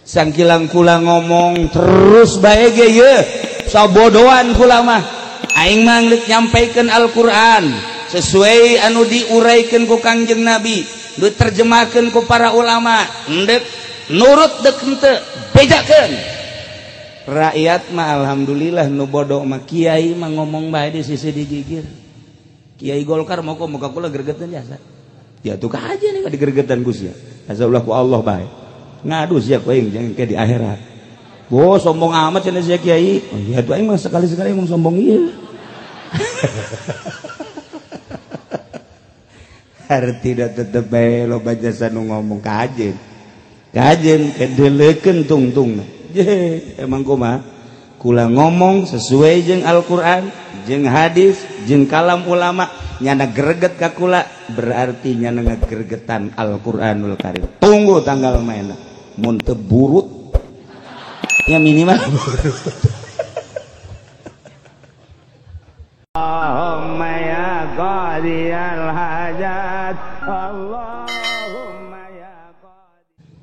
Sangkilang kula ngomong terus bae ge ye sabodoan kula mah. Aing mah geus nyampaikeun Al-Qur'an sesuai anu diuraikan ku Kangjeng Nabi, diterjemahkan ku para ulama, ndek nurut dek henteu bejakeun. Rakyat mah alhamdulillah nu bodoh mah kiai mah ngomong bae di sisi digigir. Kiai Golkar mau kok muka kula gregetan jasa. Ya tuh aja nih mah digregetan ku sia. Azablah ku Allah bae. Ngadu sia ku aing jangan ke di akhirat. Bo sombong amat cenah sia kiai. Oh iya tuh aing mah sekali-sekali emang sombong ieu. Hartina tetep bae loba jasa nu ngomong kajen. Kajen kedelekeun tungtungna. Je, emang kumaha? Kula ngomong sesuai jeung Al-Qur'an, jeung hadis, jeung kalam ulama, nyana greget ka kula berarti nyana ngagregetan Al-Qur'anul Karim. Tunggu tanggal mainna. Mun teu burut ya minimal burut. Allahumma ya qadiyal hajat, Allahumma ya qadi.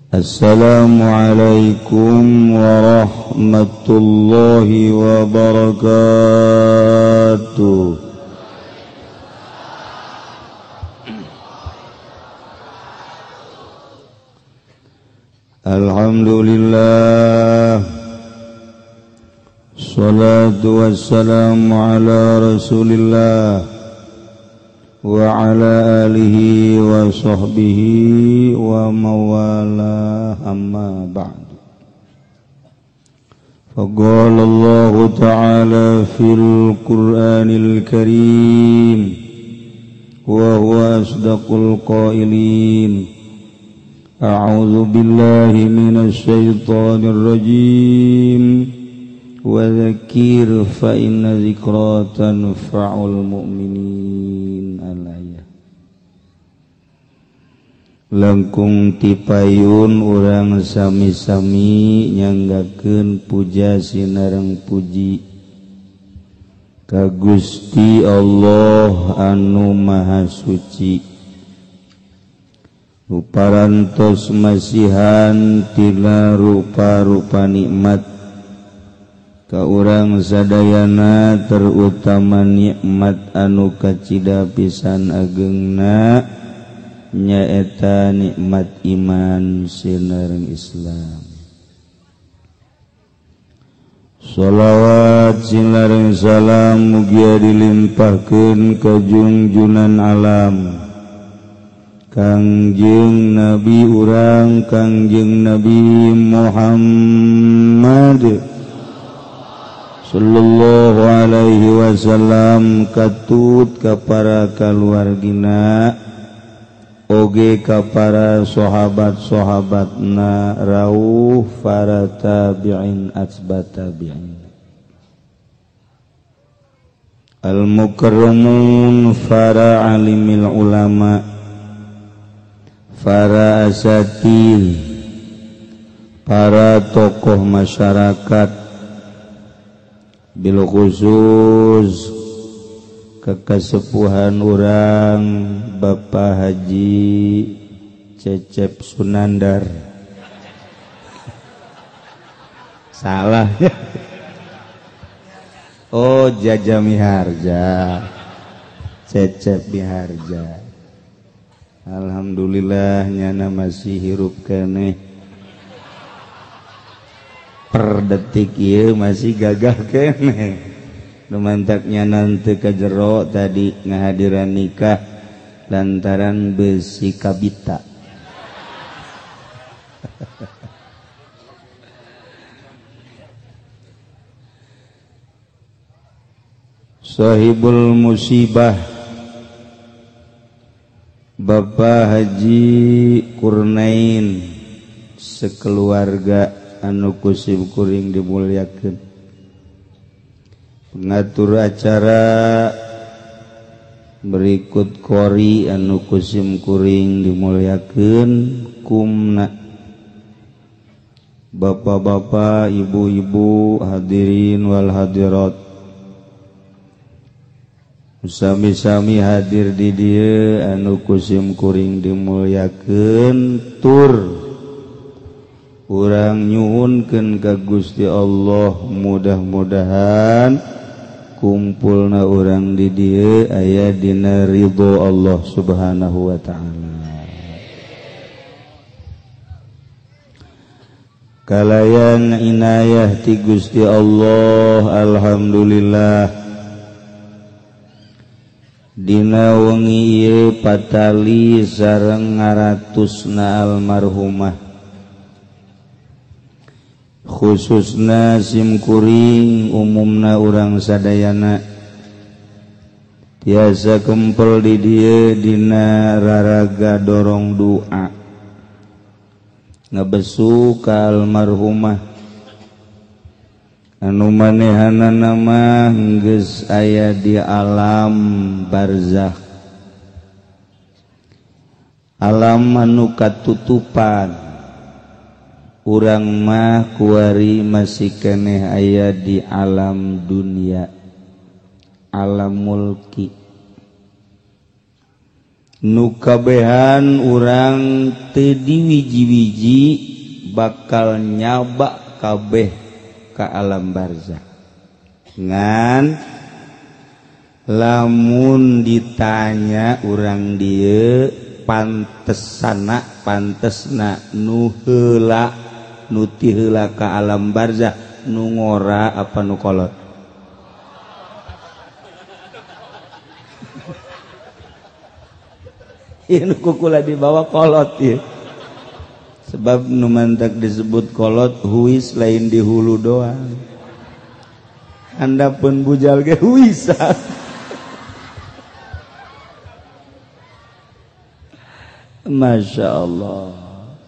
Assalamualaikum warahmatullahi wabarakatuh. Alhamdulillah. Salatu wassalamu ala rasulillah wa ala alihi wa sahbihi wa mawala, amma ba'du. Faqala Allahu ta'ala fil Qur'anil Karim wa huwa asdaqul qailin. A'udzu billahi minasy syaithanir rajim. Wa dzakir fa inna dzikra tanfa'ul mu'minin. Al-ayah. Langkung tipayun urang sami-sami nyanggakeun puja sinareng puji ka Gusti Allah anu Maha Suci. Ruparantos masihan tina rupa-rupa nikmat ka urang sadayana, terutama nikmat anu kacida pisan agengna nyaeta nikmat iman sinareng Islam. Sholawat sinareng salam mugia dilimpahkeun ka junjunan alam Kangjeng Nabi urang Kangjeng Nabi Muhammad sallallahu alaihi wasallam, katut ka para kaluargina oge ka para sahabat-sahabatna rauh para tabi'in atsba tabi'in al mukarramun para alimil ulama, para asatidz, para tokoh masyarakat, bil khusus kekasepuhan urang Bapak Haji Cecep Sunandar. Salah. Oh, Jaja Miharja. Cecep Miharja. Alhamdulillah nyana masih hirup keneh. Per detik ieu masih gagah keneh. Lumantaknya nanti ke jero tadi ngahadiran nikah lantaran besi kabita. Sahibul musibah Bapak Haji Kurnain sekeluarga anu kusim kuring dimuliakeun, pengatur acara berikut kori anu kusim kuring dimuliakeun, kumna bapak-bapak, ibu-ibu, hadirin wal hadirat, sami-sami hadir di dieu anu kusim kuring dimuliakeun, tur Urang nyuhunkeun ka Gusti Allah mudah-mudahan kumpulna urang di dieu aya dina ridho Allah Subhanahu wa ta'ala. Kalayan inayah ti Gusti Allah, alhamdulillah dina wengi ieu patali sareng ngaratusna almarhumah, khususna simkuring umumna urang sadayana tiasa kempel di dieu dina raraga dorong doa ngebesu ka almarhumah anu manehanana mah geus aya di alam barzakh, alam anu katutupan. Urang mah kuari masih keneh aya di alam dunia, alam mulki. Nu kabehan urang teu diwiji-wiji bakal nyaba kabeh ka alam barzakh. Ngan lamun ditanya urang dieu pantesana pantesna nu heula nu ti heula ka alam barzakh nu ngora apa nu kolot? Ieu nu kukula dibawa kolot ieu. Sebab nu mantak disebut kolot huis lain di hulu doang. Handapeun bujal ge huisa. Masya Allah,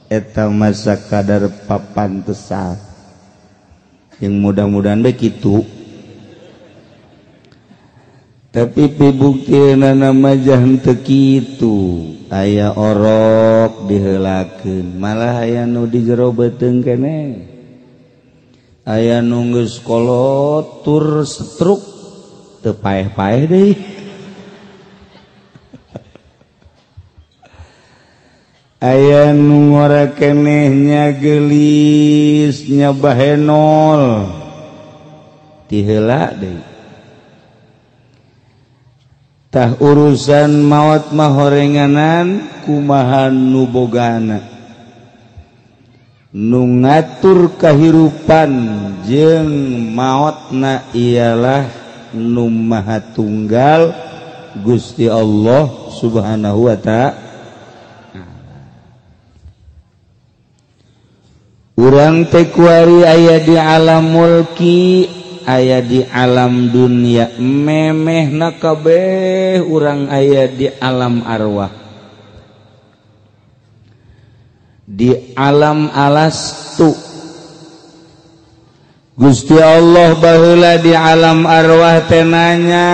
eta masa kadar papantesan yang mudah-mudahan bae kitu. Tapi pibuktina nama jahan teu kitu, aya orok diheulakeun, malah aya nu di jero beuteung keneh, aya nu geus kolot tur stroke teu paeh-paeh deui. Aya nu ngora keneh nya geulis nya bahenol tiheula deui. Tah urusan maot mah horenganan kumaha nu bogana, nu ngatur kahirupan jeung maotna ialah nu maha tunggal Gusti Allah Subhanahu wa ta'ala. Urang teh kuari aya di alam mulki, aya di alam dunia, memehna kabeh urang aya di alam arwah, di alam alastu. Gusti Allah baheula di alam arwah teh nanya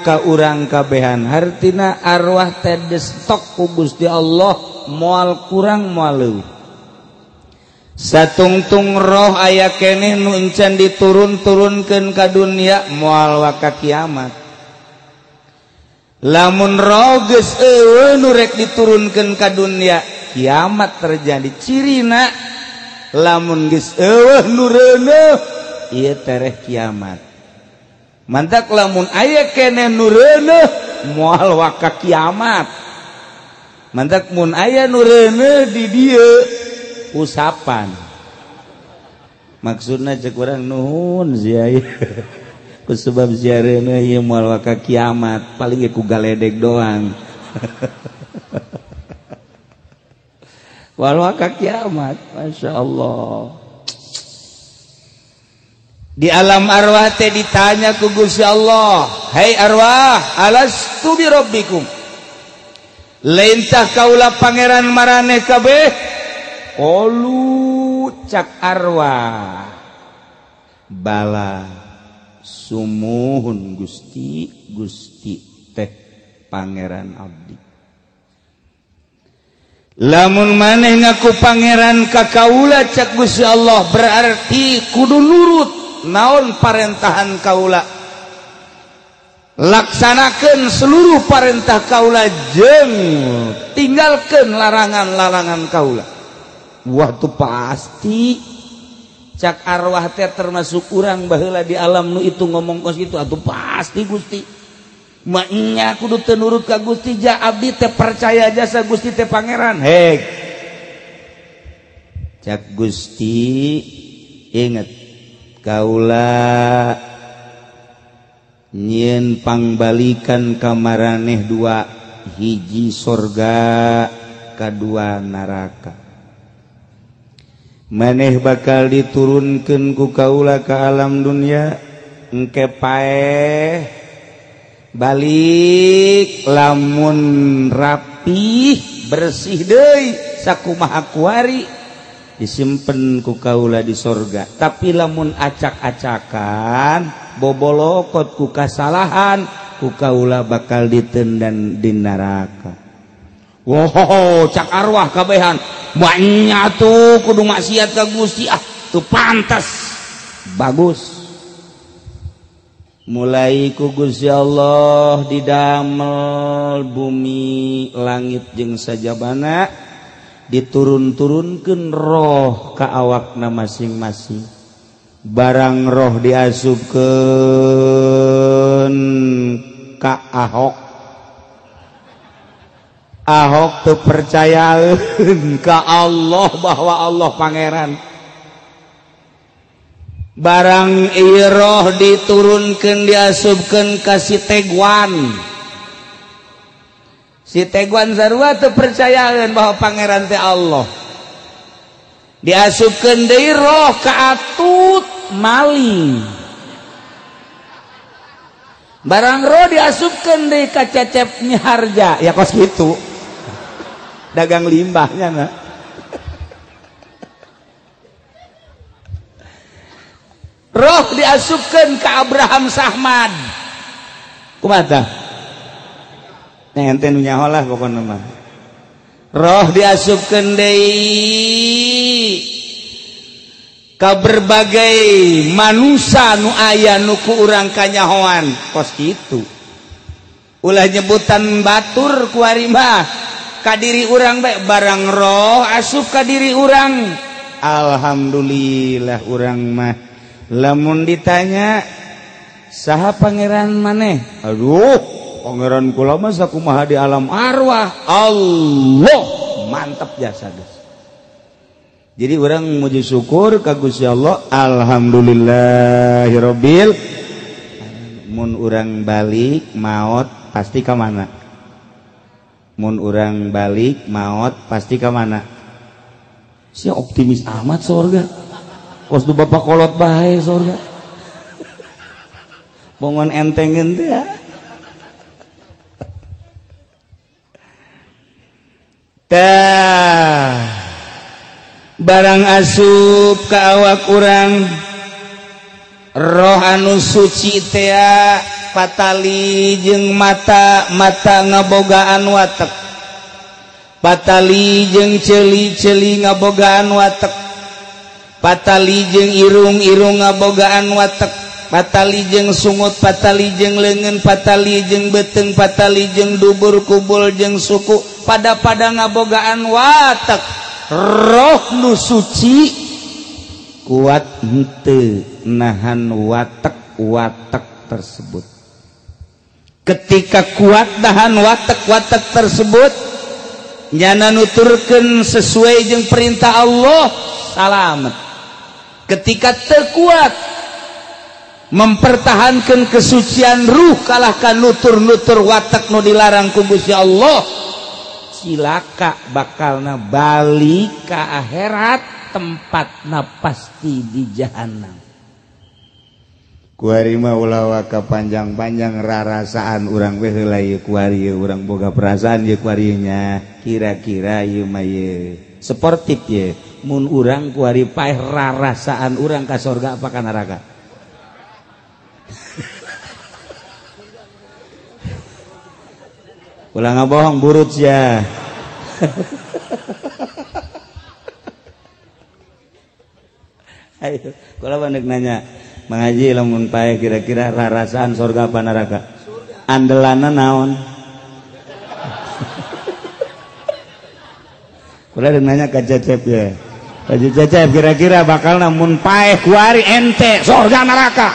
ka urang kabehan, hartina arwah teh destok ku Gusti Allah moal kurang moal leuwih. Satungtung roh aya keneh nu encan diturun-turunkeun ka dunia moal waka kiamat. Lamun roh geus eueuh nu rek diturunkeun ka dunia, kiamat terjadi. Cirina lamun geus eueuh nu reuneuh ieu tereh kiamat. Mantak lamun aya keneh nu reuneuh moal waka kiamat. Mantak mun aya nu reuneuh di dieu usapan, maksudna cek urang nuhun sia ieu ku sebab sia reuneuh ieu moal waka kiamat, paling ge ku galedeg doang. Moal waka kiamat, Masya Allah. Di alam arwah teh ditanya ku Gusti Allah, "Hai arwah, alastu bi rabbikum?" Lain tah kaula pangeran maraneh kabeh? Qalu cak arwah, bala sumuhun Gusti, Gusti teh pangeran abdi. Lamun maneh ngaku pangeran ka kaula cak Gusti Allah, berarti kudu nurut naon parentahan kaula, laksanakeun seluruh parentah kaula jeung tinggalkeun larangan-larangan kaula. Wah tuh pasti cak arwah teh termasuk urang baheula di alam nu itu ngomong kos itu atuh pasti Gusti. Maknya kudu teu nurut ka Gusti ja abdi teh percaya jasa Gusti teh pangeran. Hek. Cak Gusti inget kaula nyieun pangbalikan ka maraneh dua, hiji sorga kadua neraka. Maneh bakal diturunkeun ku kaula ka alam dunia engke paeh balik lamun rapih bersih deui sakumaha kuari disimpen ku kaula di sorga. Tapi lamun acak-acakan bobolokot ku kasalahan ku kaula bakal ditendan di neraka. Wow, cak arwah kabehan banyak tuh kudu maksiat ka Gusti, ah tuh pantas bagus. Mulai ku Gusti Allah didamel bumi langit jeung sajabana, diturun-turunkeun roh ka awakna masing-masing. Barang roh diasupkeun ka Ahok. Ahok teu percayaeun ka Allah bahwa Allah pangeran. Barang ieu roh diturunkeun diasupkeun ka si Teguan. Si Teguan sarua teu percayaeun bahwa pangeran teh Allah. Diasupkeun deui roh ka Atut maling. Barang roh diasupkeun deui ka Cecep Miharja, ya kos kitu. Dagang limbahnya nah. Roh diasupkeun ka Abraham Sahmad. Kumaha tah? Nah, ente nu nyaho lah pokona mah. Roh diasupkeun deui ka berbagai manusia nu aya nu ku urang kanyahoan kos kitu. Ulah nyebutan batur ku ari mah. Ka diri urang bae barang roh asup ka diri urang. Alhamdulillah urang mah lamun ditanya saha pangeran maneh? Aduh, pangeran kula mah sakumaha di alam arwah. Allah, mantap jasa geus. Jadi urang muji syukur ka Gusti Allah, alhamdulillahirabbil. Mun urang balik maot pasti ka mana? Mun urang balik maot pasti ka mana? Sia optimis amat sorga. Kos du bapak kolot bae sorga. Bongon entengeun teh ya. Tah barang asup ka awak urang roh anu suci teh patali jeung mata, mata ngabogaan watek, patali jeung ceuli, ceuli ngabogaan watek, patali jeung irung, irung ngabogaan watek, patali jeung sungut, patali jeung leungeun, patali jeung beuteung, patali jeung dubur, kubul jeung suku, pada-pada ngabogaan watek. Roh nu suci kuat henteu nahan watek-watek tersebut. Ketika kuat nahan watek-watek tersebut, nyana nuturkeun sesuai jeung perintah Allah, salamet. Ketika teu kuat mempertahankan kesucian ruh, kalahkan nutur-nutur watak nu dilarang ku Gusti Allah, cilaka bakalna balik ka akhirat, tempatna pasti di jahanam. Kuari mah ulah waka panjang-panjang rarasaan urang we heula ieu kuari ieu urang boga perasaan ieu kuari nya kira-kira ieu mah ieu sportif ieu mun urang kuari paeh rarasaan urang ka sorga apa ka neraka. Ulah ngabohong burut ya. Ayo, kalau bandek nanya, Mang Haji lamun paeh kira-kira rarasaan sorga apa neraka? Andelana naon? Kula nanya ka Cecep ya. Haji Cecep kira-kira bakal namun paeh kuari ente surga neraka.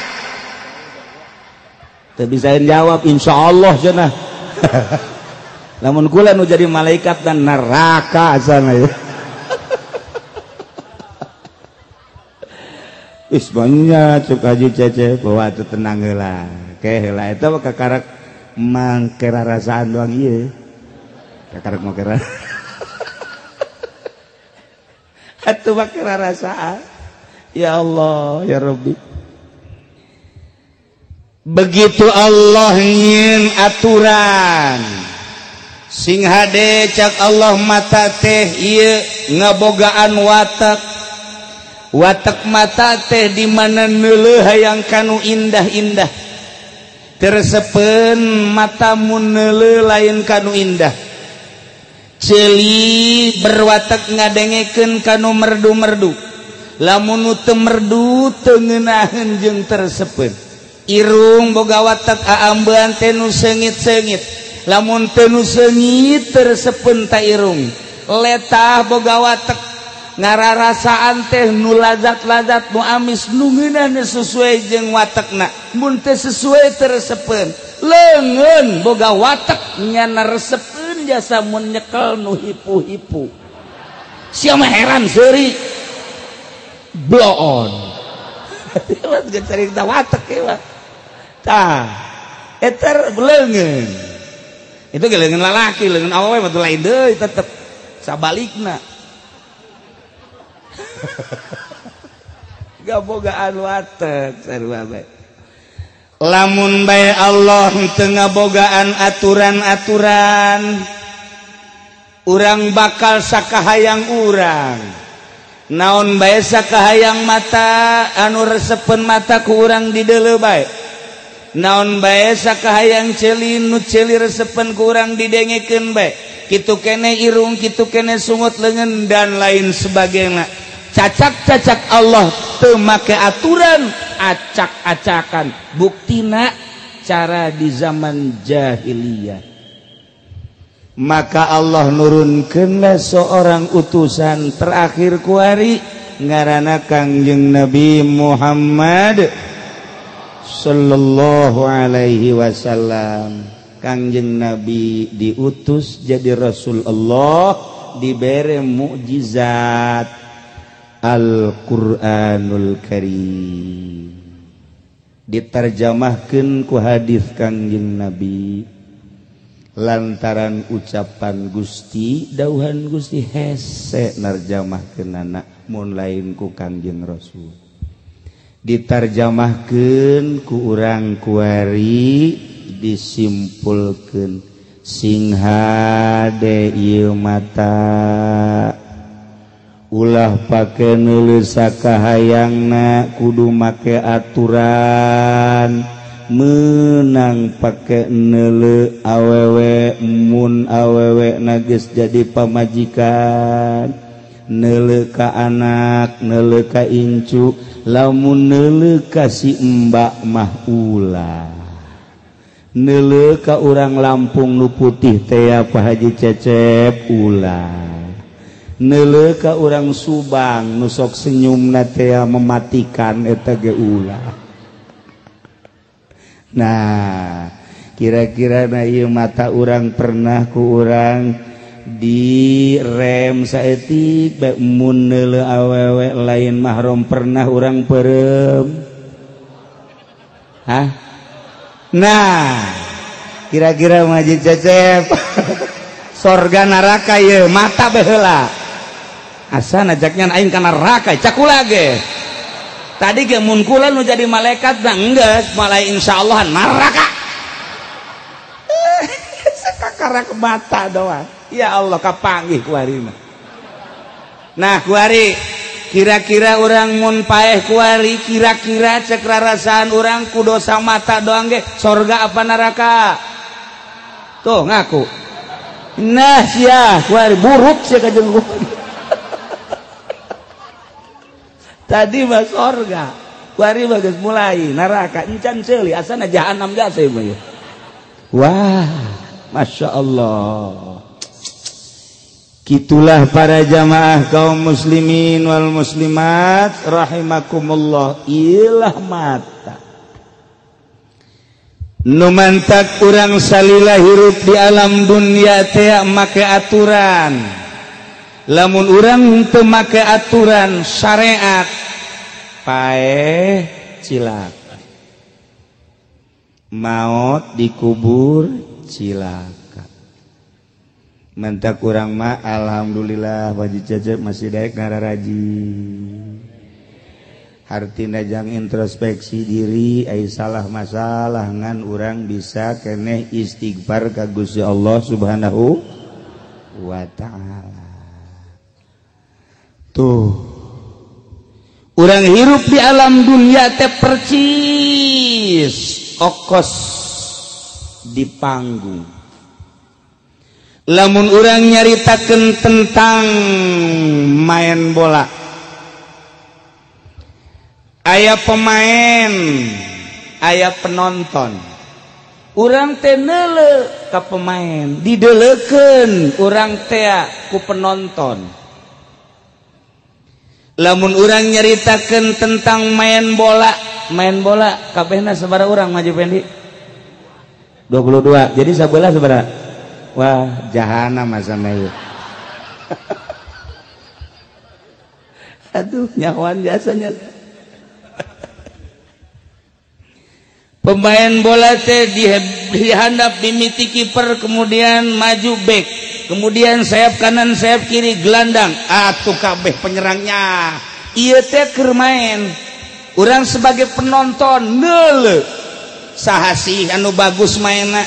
Teu bisa jawab insyaallah cenah. Lamun kula nu jadi malaikat dan neraka sana ya. Wis banyak cuk Haji Cecep bawa atuh tenang heula. Ke heula eta mah kakarak mangkerarasaan doang ieu. Kakarak mangkera. Atuh mangkerarasaan. Ya Allah, ya Rabbi. Begitu Allah nyin aturan. Sing hade cak Allah mata teh ieu ngabogaan watak. Watak mata teh di mana neuleuh hayang kanu indah-indah. Tersepen matamu neuleuh lain kanu indah. Ceuli berwatak ngadengekeun kanu merdu-merdu. Lamun nu teu merdu teu ngeunaheun jeung tersepen. Irung boga watak aambean teh nu seungit-seungit. Lamun teu nu seungit tersepen ta irung. Letah boga watak ngararasaan teh nu lazat-lazat nu amis nu ngeunahna sesuai jeung watakna. Mun teu sesuai tersepen. Leungeun boga watak nyana resepeun jasa mun nyekel nu hipu-hipu. Sia mah heran seuri. Bloon. Geus carita watak ieu mah. Tah, eta leungeun. Itu ge leungeun lalaki, leungeun awewe mah lain deui tetep sabalikna. Gabogaan watek sarua bae. Lamun bae Allah teu ngabogaan aturan-aturan, urang bakal sakahayang urang. Naon bae sakahayang mata anu resepen mata ku urang dideuleu bae. Naon bae sakahayang ceuli nu ceuli resepen ku urang didengekeun bae. Kitu kene irung, kitu kene sungut leungeun dan lain sebagainya. Cacak-cacak Allah teu make aturan, acak-acakan. Buktina cara di zaman jahiliyah. Maka Allah nurunkeunlah seorang utusan terakhir kuari ngaranna Kangjeng Nabi Muhammad sallallahu alaihi wasallam. Kangjeng Nabi diutus jadi Rasul Allah, dibere mukjizat Al-Qur'anul Karim, diterjemahkeun ku hadis Kangjeng Nabi. Lantaran ucapan Gusti, dauhan Gusti hese narjamahkeunana mun lain ku Kangjeng Rasul. Diterjemahkeun ku urang kuari, disimpulkeun sing hade ieu mata. Ulah pake neuleuh sakahayangna, kudu make aturan. Menang pake neuleuh awewe mun awewe geus jadi pamajikan. Neuleuh ka anak, neuleuh ka incu, lamun neuleuh ka si embak mah ulah. Neuleuh ka urang Lampung nu putih teh Pak Haji Cecep ulah. Neuleuh ka urang Subang nu sok senyumna teh mematikan eta ge ulah. Nah, kira-kira na ieu mata urang pernah ku urang direm saeutik bae mun neuleuh awewe lain mahram pernah urang peureum. Hah? Nah, kira-kira Haji Cecep sorga neraka ieu mata baheula. Asa najaknya aing ka neraka cakula ge. Tadi ge mun kula nu jadi malaikat mah enggeus, malah insyaallah neraka. Sakakarak mata doang. Ya Allah kapanggih kuari mah. Nah kuari kira-kira urang mun paeh kuari kira-kira cek rarasaan urang ku dosa mata doang ge sorga apa neraka? Tuh ngaku. Nah sia kuari buruk sia ka jeung tadi mah sorga, kuari mah geus mulai neraka encan seuli asana jahanam jasa ieu mah. Wah, Masya Allah. Kitulah para jamaah kaum muslimin wal muslimat rahimakumullah, ilah mata nu mantak urang salila hirup di alam dunia teh make aturan. Lamun urang teu make aturan syariat paeh cilaka, maot dikubur cilaka. Mentak kurang mah alhamdulillah wajib cecep masih daek ngararaji. Hartina jang introspeksi diri ai salah masalah ngan urang bisa keneh istighfar ka Gusti Allah Subhanahu wa taala. Tuh urang hirup di alam dunia teh percis okos di panggung. Lamun urang nyaritakeun tentang main bola, aya pemain, aya penonton. Urang teh neuleuh ka pemain, dideulekeun urang teh ku penonton. Lamun urang nyaritakeun tentang main bola kabehna sabaraha urang maju Pendi? 22. Jadi sabelah sabaraha? Wah, jahana masana ieu. Aduh, nyawan jasanya. Pemain bola teh dihandap mimiti kiper, kemudian maju back, kemudian sayap kanan, sayap kiri, gelandang. Atuh kabeh penyerangnya. Ieu teh keur main. Urang sebagai penonton neuleuh. Saha sih anu bagus mainna?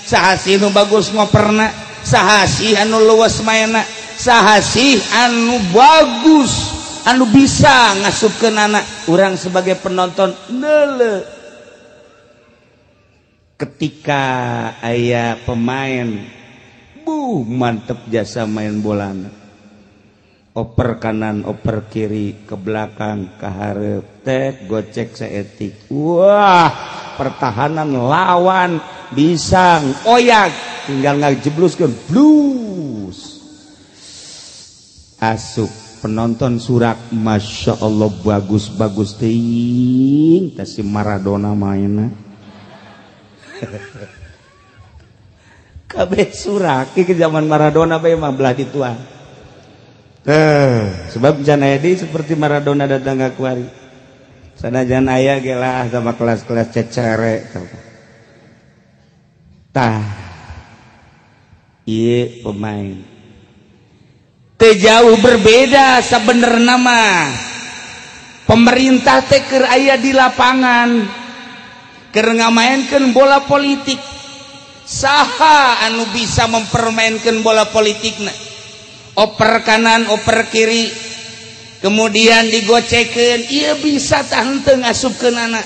Saha sih anu bagus ngoperna? Saha sih anu luwes mainna? Saha sih anu bagus, anu bisa ngasupkeun anak? Urang sebagai penonton neuleuh. Ketika aya pemain, buh mantep jasa main bolana. Oper kanan, oper kiri, ke belakang, ke hareup, tek gocek saetik. Wah, pertahanan lawan bisang oyak, tinggal ngajebluskeun blus. Asup penonton surak, masya Allah bagus-bagus ting, teh si Maradona mainna. Kabeh surak ke zaman Maradona bae mah belah dituang. Sebab can aya deui seperti Maradona datang ka kuari. Sanajan aya ge lah sama kelas-kelas cecere. Tah ieu pemain teu jauh berbeda sabenerna mah. Pemerintah teh keur aya di lapangan, keur ngamaenkeun bola politik. Saha anu bisa mempermainkan bola politikna? Oper kanan, oper kiri, kemudian digocekeun, ieu bisa tah henteu ngasupkeun anak.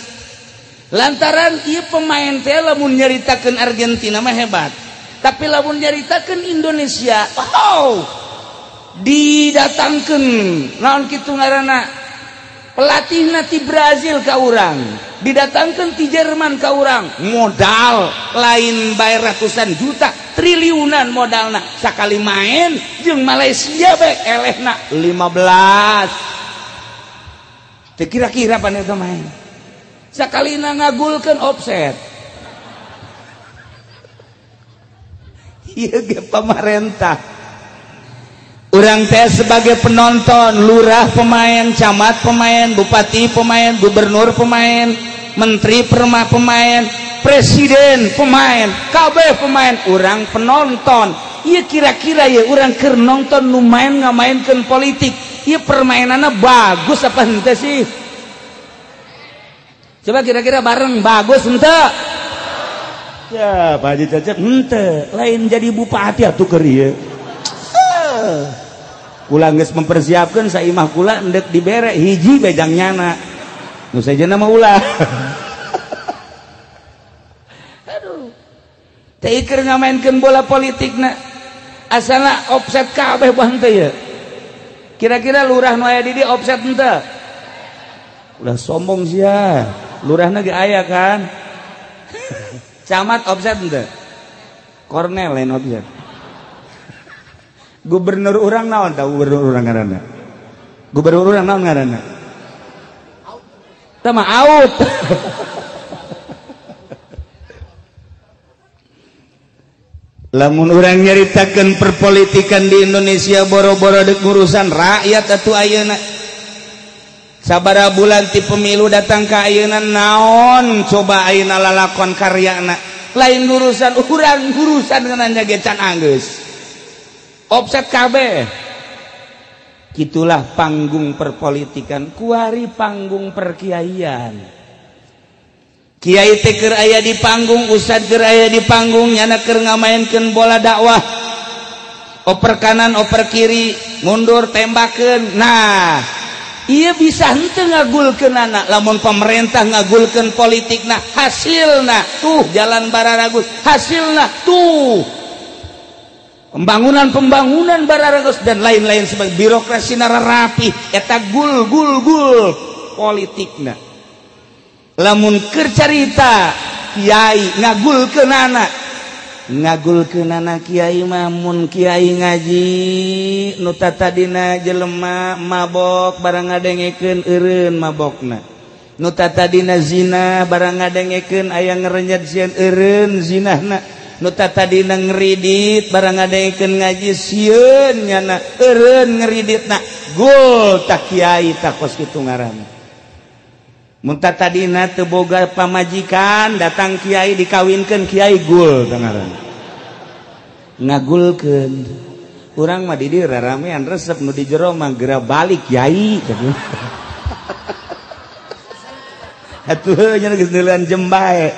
Lantaran ieu pemain teh lamun nyaritakeun Argentina mah hebat, tapi lamun nyaritakeun Indonesia, oh, didatangkeun naon kitu ngaranna? Pelatihna ti Brazil ka urang, didatangkeun ti Jerman ka urang, modal lain bae ratusan juta, triliunan modalna. Sakali main jeung Malaysia bae elehna 15. Teu kira-kira pan eta main. Sakalina ngagulkeun offset. Ieu ge pamarentah. Urang teh sebagai penonton, lurah pemain, camat pemain, bupati pemain, gubernur pemain, menteri pemain, presiden pemain, kabeh pemain, urang penonton. Ieu kira-kira ya urang keur nonton nu main ngamainkeun politik. Ieu permainanna bagus apa henteu sih? Coba kira-kira bareng bagus henteu? Ya, Pak Haji Cecep henteu, lain jadi bupati atuh keur ieu. Kula geus mempersiapkan saimah kula endek dibere hiji bejang nyana. Nu sejenna mah ulah. Aduh. Teh keur ngamaenkeun bola politikna. Asalna offset kabeh bah henteu ye. Kira-kira lurah nu aya di dieu offset henteu? Ulah sombong sia. Lurahna ge aya kan. Camat offset henteu? Kornel lain offset. Gubernur urang naon tah gubernur urang ngaranna? Gubernur urang naon ngaranna? Tah mah out. Lamun urang nyaritakeun perpolitikan di Indonesia boro-boro deuk urusan rakyat atuh ayeuna. Sabaraha bulan ti pemilu datang ka ayeuna naon coba ayeuna lalakon karyana. Lain urusan urang, urusan ngeunanya ge can anggeus. Offset kabeh. Kitulah panggung perpolitikan, kuari panggung perkiaian. Kiai teh keur aya di panggung, ustad keur aya di panggung, nyana keur ngamaenkeun bola dakwah. Oper kanan, oper kiri, mundur tembakeun. Nah, ieu bisa henteu ngagulkeun anak lamun pemerintah ngagulkeun politikna, hasilna tuh jalan bararagus, hasilna tuh pembangunan-pembangunan bararagus dan lain-lain sebagai birokrasi rapi eta gul gul gul politikna. Lamun keur carita kiai ngagulkeun anak, ngagulkeun anak kiai mah mun kiai ngaji nu tatadina jelema mabok barang ngadengekeun eureun mabokna, nu tatadina zina barang ngadengekeun aya ngerenyet sieun eureun zinahna, nu tatadina ngeridit barang ngadengekeun ngaji sieun nyana eureun ngeriditna. Gul tak kiai tak kos kitu ngaranna. Mun tadina teu boga pamajikan datang kiai dikawinkeun kiai gul ngaranna. Ngagulkeun. Urang mah di dieu raramean resep nu di jero mah geura balik kiai. Atuh nya geus neuleun jem bae.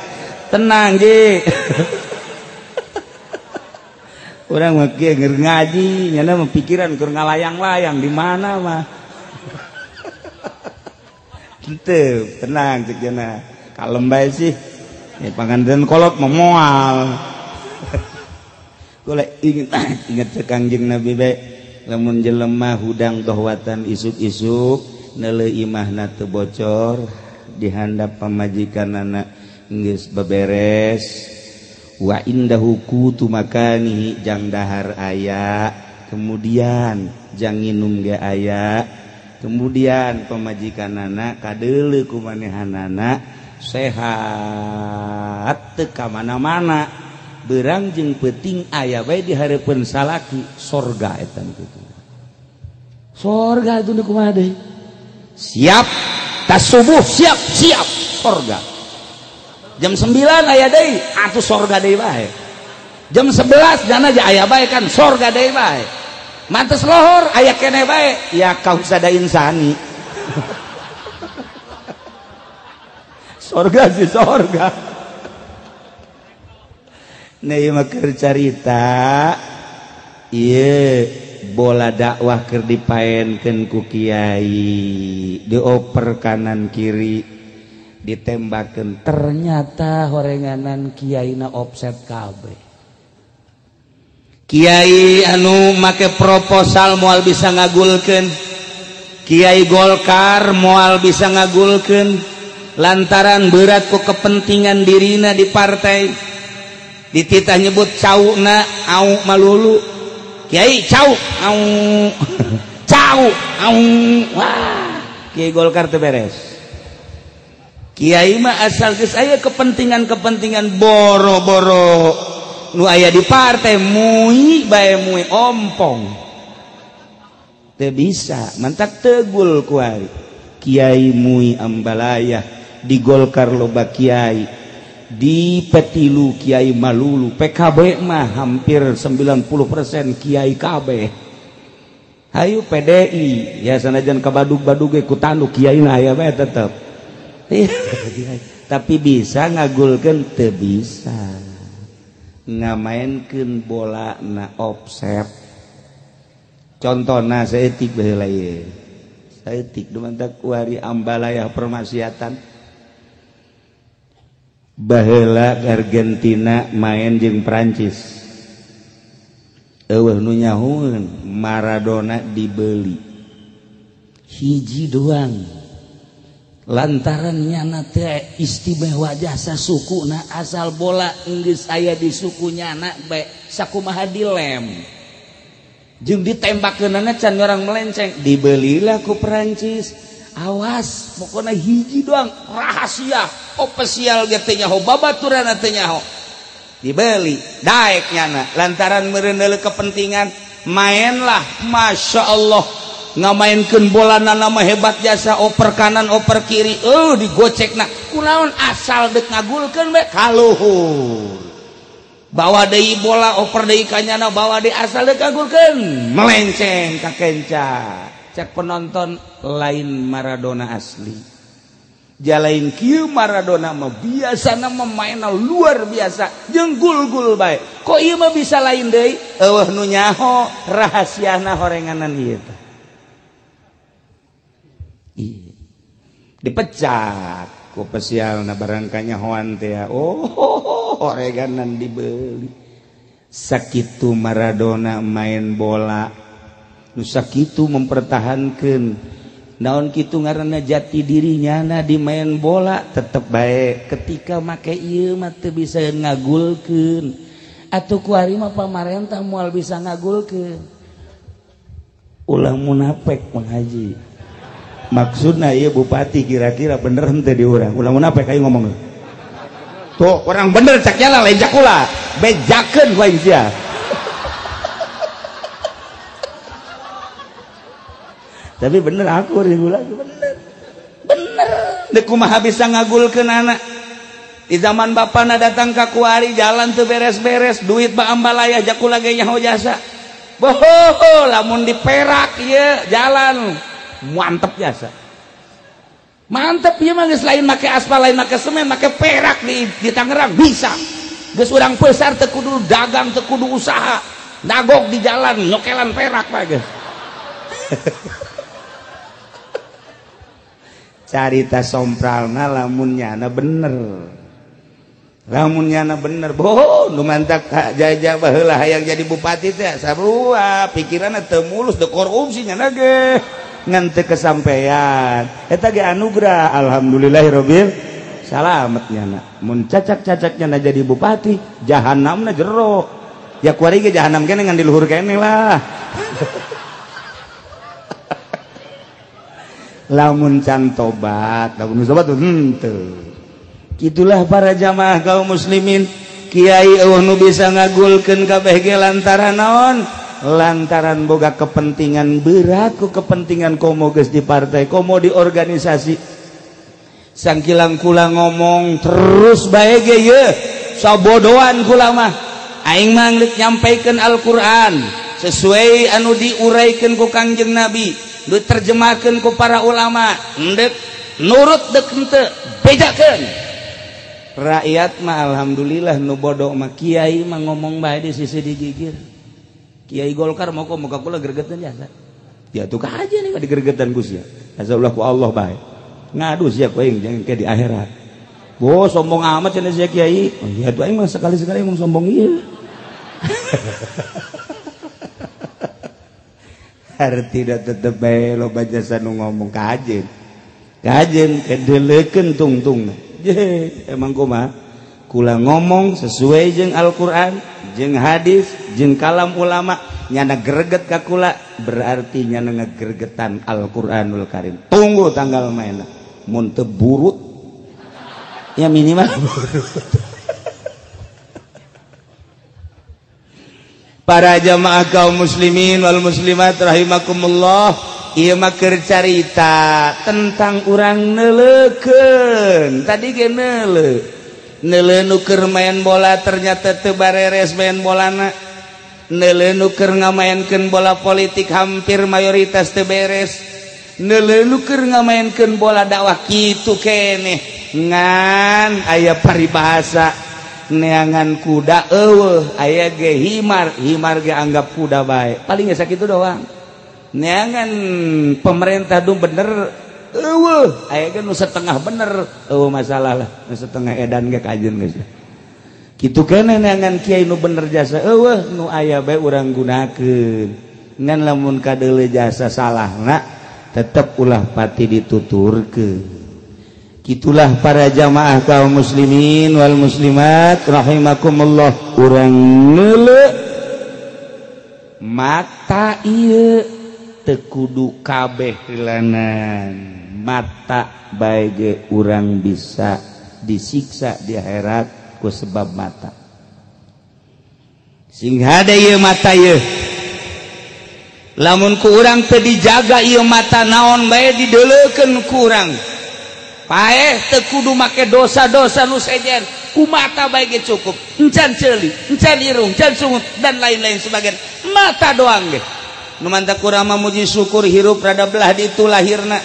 Tenang ji. Urang mah kieu keur ngaji nya mah pikiran keur ngalayang-layang di mana mah. Henteu, tenang cek jana. Kalem bae sih. Ya panganten kolot mah moal. Kula inget cek Kangjeng Nabi bae, lamun jelema hudang dohwatan isuk-isuk neuleuh imahna teu bocor dihandap pamajikanana geus beberes wa indahu qutu makanihi jang dahar aya, kemudian jang nginum ge aya. Kemudian pemajikanana kadeuleu ku manehanana sehat teu ka mana-mana beurang jeung peuting aya bae di hareupeun salaki sorga eta kitu. Sorga itu nu kumaha deui? Siap tas subuh siap siap sorga. Jam 9 aya deui atuh sorga deui bae. Jam 11 jana aya bae kan sorga deui bae. Mantes lohor aya keneh bae ya kausada insani. Sorga sih sorga. Nah ieu mah keur carita ieu bola dakwah keur dipaenkeun ku kiai dioper kanan kiri ditembakeun ternyata horenganan kiaina offset kabeh. Kiai anu make proposal moal bisa ngagulkeun, Kiai Golkar moal bisa ngagulkeun lantaran berat ku kepentingan dirina di partai. Dititah nyebut cauna au malulu. Kiai cau au cau au wah Kiai Golkar teu beres. Kiai mah asal geus aya kepentingan-kepentingan boro-boro nu aya di partai mui bae mui ompong teu bisa mantak tegul kuari. Kiai mui ambalaya di Golkar loba kiai, di Petilu kiai malulu, PKB mah hampir 90% kiai KB. Hayu PDI ya sanajan kabadug-badug ge ku tanduk kiai na aya bae tetep. Tapi bisa ngagulkeun teu bisa. Ngamaenkeun bola na offset. Contohna saeutik baheula ieu. Saeutik dumantak kuari ambalaya permaksiatan. Baheula Argentina main jeung Prancis. Eueuh nu nyahueun Maradona dibeli. Hiji doang. Lantaran nyana teh istimewa jasa sukuna asal bola geus aya di suku nyana bae sakumaha dilem. Jeung ditembakeunana can orang melenceng, dibelilah ku Perancis. Awas, pokoknya hiji doang rahasia ofisial ge teu nyaho, babaturanna teu nyaho. Dibeli, daek nyana lantaran meureun kepentingan, mainlah Masya Allah ngamainkeun bola nana mah hebat jasa, oper kanan oper kiri, digocekna kunaon asal deuk ngagulkeun bae kaluhur. Bawa deui bola oper deui ka nyana, bawa deui asal deuk ngagulkeun melenceng ka kenca. Cek penonton lain Maradona asli. Jalain kieu Maradona mah biasana memainna luar biasa jeung gul-gul bae. Kok ieu mah bisa lain deui? Eueuh nu nyaho rahasiana horenganan ieu teh. Dipecat ku pesialna barangkanya hoan teh. Oh, horenganan dibeli. Sakitu Maradona main bola. Nu sakitu mempertahankeun naon kitu ngaranna jati dirinya na di main bola tetep bae. Ketika make ieu mah teu bisa ngagulkeun. Atuh kuari mah pamarentah moal bisa ngagulkeun. Ulah munafik Mang Haji. Maksudna ieu bupati kira-kira bener henteu di urang. Ulah munafik ayo ngomong. Tuh orang bener cak nyala lain cak kula. Bejakeun ku aing sia. Tapi bener aku ribu lagi bener. Bener. Deuk kumaha bisa ngagulkeun anak. Di zaman bapana datang ka kuari jalan teu beres-beres, duit ba ambalaya jakula ge nyaho jasa. Boho lamun diperak ieu jalan mantep jasa. Mantep ieu mah geus lain make aspal, lain make semen, make perak di Tangerang bisa. Geus urang besar teu kudu dagang, teu kudu usaha. Nagok di jalan nyokelan perak mah geus. Carita sompralna lamun nyana bener. Lamun nyana bener, boh nu mantak jajah baheula hayang jadi bupati teh sarua pikiranna teu mulus teu korupsi nyana ge. Ngan teu kesampean. Eta ge anugerah alhamdulillahirabbil salamet nyana. Mun cacak-cacak nyana jadi bupati, jahanamna jero. Ya kuari ge jahanam keneh ngan di luhur keneh lah. Lamun can tobat, lamun tobat henteu. Itulah para jamaah kaum muslimin, kiai eueuh nu bisa ngagulkeun kabeh ge lantaran naon? Lantaran boga kepentingan berat ku kepentingan komo geus di partai, komo di organisasi. Sangkilang kula ngomong terus bae ge ye, sabodoan kula mah. Aing mah geus nyampaikeun Al-Qur'an sesuai anu diuraikeun ku Kangjeng Nabi. Diterjemahkan ku para ulama, ndek nurut dek henteu bejakeun. Rakyat mah alhamdulillah nu bodoh mah kiai mah ngomong bae di sisi digigir. Kiai Golkar mau muka kula gregetan jasa. Ya tuh aja nih mah digregetan ku sia. Asa ulah ku Allah bae. Ngadu sia ku aing jangan ke di akhirat. Bo sombong amat cenah sia kiai. Oh, ya tuh aing mah sekali-sekali emang sombong ieu. Tidak tetep bae loba jasa nu ngomong kajen. Kajen kedelekeun tungtung. Je, emang kumaha? Kula ngomong sesuai jeung Al-Qur'an, jeung hadis, jeung kalam ulama, nyana greget ka kula berarti nyana ngegregetan Al-Qur'anul Karim. Tunggu tanggal mainna. Mun teu burut ya minimal burut. Para jamaah kaum muslimin wal muslimat rahimakumullah, ieu mah keur carita tentang urang neuleukeun. Tadi ge neuleu. Neuleu nu keur main bola ternyata teu bareres main bolana. Neuleu nu keur ngamaenkeun bola politik hampir mayoritas teu beres. Neuleu nu keur ngamaenkeun bola dakwah kitu keneh. Ngan aya paribahasa neangan kuda eueuh aya ge himar, himar ge anggap kuda bae. Paling geus sakitu doang. Neangan pemerintah du bener eueuh aya ge nu setengah bener eueuh masalah lah, nu setengah edan ge kajeun geus. Kitu keneh neangan kiai nu bener jasa eueuh nu aya bae urang gunakeun. Ngan lamun kadeuleu jasa salahna tetep ulah pati dituturkeun. Itulah para jamaah kaum muslimin wal muslimat rahimakumullah, urang neuleu Mata ieu teu kudu kabeh rilanan. Mata bae ge urang bisa disiksa di akhirat ku sebab mata. Sing hade ieu mata ieu. Lamun ku urang teu dijaga ieu mata naon bae dideuleukeun ku urang. Paeh teu kudu make dosa-dosa nu sejen, ku mata bae ge cukup. Encan ceuli, encan irung, encan sungut dan lain-lain sebagian. Mata doang ge. Nu mantak urang mah muji syukur hirup rada belah ditu lahirna.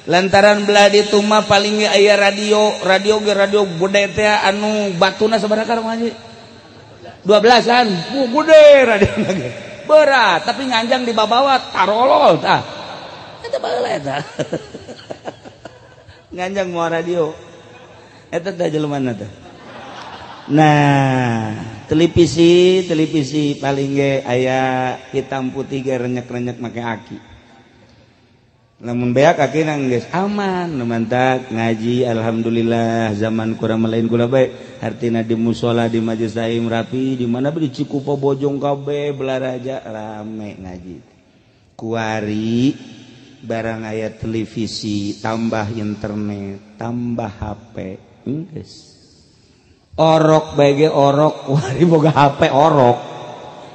Lantaran belah ditu mah paling ge aya radio, radio ge radio gede teh anu batuna sabaraha karung haji? 12-an. Gede radio ge. Berat, tapi nganjang di babawa tarolol tah. Eta baheula eta. Nganjang mau radio. Eta teh jelema teh. Nah, televisi paling ge aya hitam putih ge renyek-renyek make aki. Lamun beak aki nang geus aman, nu mantak ngaji alhamdulillah zaman kurang lain kula bae. Artina di musala di majelis taklim rapi, di mana di Cikupa Bojong kabeh belaraja rame ngaji. Kuari barang aya televisi tambah internet, tambah HP, geus. Orok bae ge orok, kuari boga HP orok.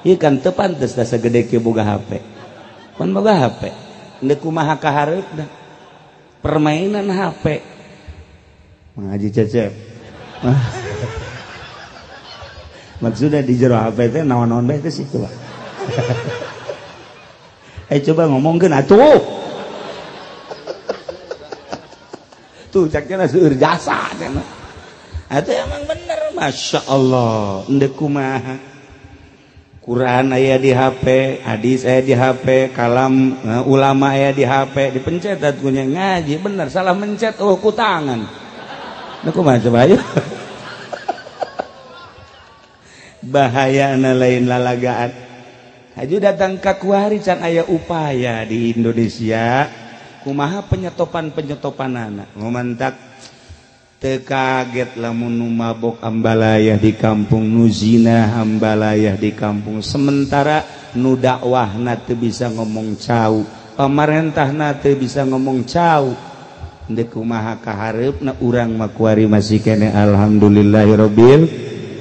Ieu kan teu pantes da sagede kieu boga HP. Pan boga HP. Ndek kumaha kahareupna permainan HP mengaji cecep. Maksudnya di jero HP teh naon-naon bae teh sih coba. Coba ngomongkeun atuh. Tuh caknya seueur jasa cenah. Atuh emang bener Masya Allah. Ndek kumaha Quran aya di HP, hadis aya di HP, kalam ulama aya di HP, dipencet atunya ngaji bener salah mencet oh ku tangan. Nah kumaha coba ayo. Bahayana lain lalagaan. Haju datang ka kuari can aya upaya di Indonesia kumaha penyetopan-penyetopanana. Ngumantak teu kaget lamun nu mabok ambalayah di kampung, nu zina ambalayah di kampung, sementara nu dakwahna teu bisa ngomong cau, pamarentahna teu bisa ngomong cau. Ndek kumaha kahareupna urang mah kuari masih keneh alhamdulillahirabbil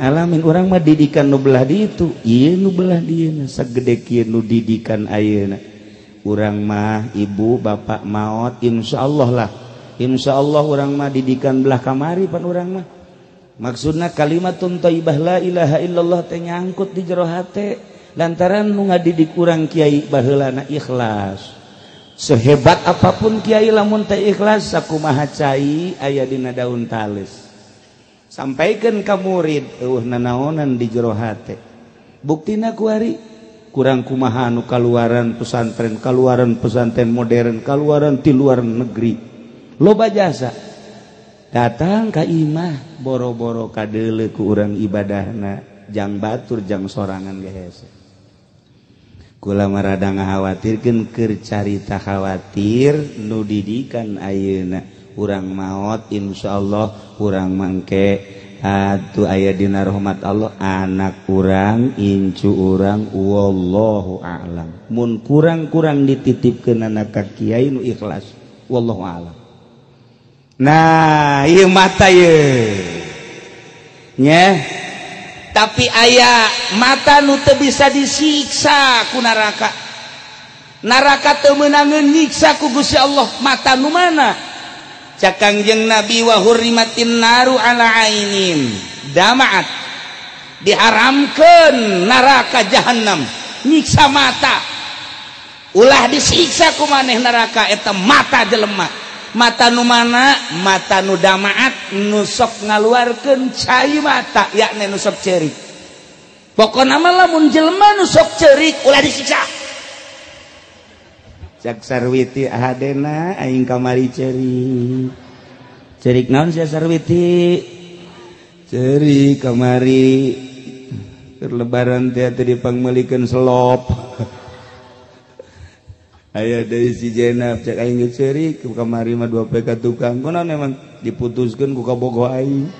alamin. Urang mah didikan nu belah ditu, ieu nu belah dieuna sagede kieu nu didikan ayeuna. Urang mah ibu bapak maot insyaallah lah. Insya Allah urang mah didikan belah kamari pan urang mah. Maksudna kalimatun thayyibah la ilaha illallah teh nyangkut di jero hate lantaran nu ngadidik urang kiai baheulana ikhlas. Sehebat apapun kiai lamun teh ikhlas sakumaha cai aya dina daun tales. Sampaikeun ka murid eueuh nanaonan di jero hate. Buktina kuari kurang kumaha nu kaluaran pesantren modern, kaluaran ti luar negeri. Loba jasa datang ka imah boro-boro kadeuleu ku urang ibadahna jang batur jang sorangan ge hese. Kula mah rada ngakhawatirkeun keur carita khawatir nu didikan ayeuna urang maot insyaallah urang mangke atuh aya dina rahmat Allah anak urang incu urang wallahu a'lam. Mun kurang-kurang dititipkeun ka kiai nu ikhlas wallahu a'lam. Nah, ieu mata ieu. Nya. Tapi aya mata nu teu bisa disiksa ku neraka. Neraka teu meunangeun nyiksa ku Gusti Allah. Mata nu mana? Cak Kangjeng Nabi wa hurrimatin naru ala ainin. Damaat. Diharamkeun neraka jahanam nyiksa mata. Ulah disiksa ku maneh neraka eta mata jelema. Mata nu mana? Mata nu damaat nu sok ngaluarkeun cai mata yakni nu sok ceurik. Pokona mah lamun jelema nu sok ceurik ulah disiksa. Cak Sarwiti ahadena aing kamari ceurik. Ceurik naon sia Sarwiti? Ceurik kamari keur lebaran teh teu dipangmeulikeun selop. Aya deui si Jenab cek aing geus ceurik kamari mah 2 PK tukang kunaon emang diputuskeun ku kabogoh aing.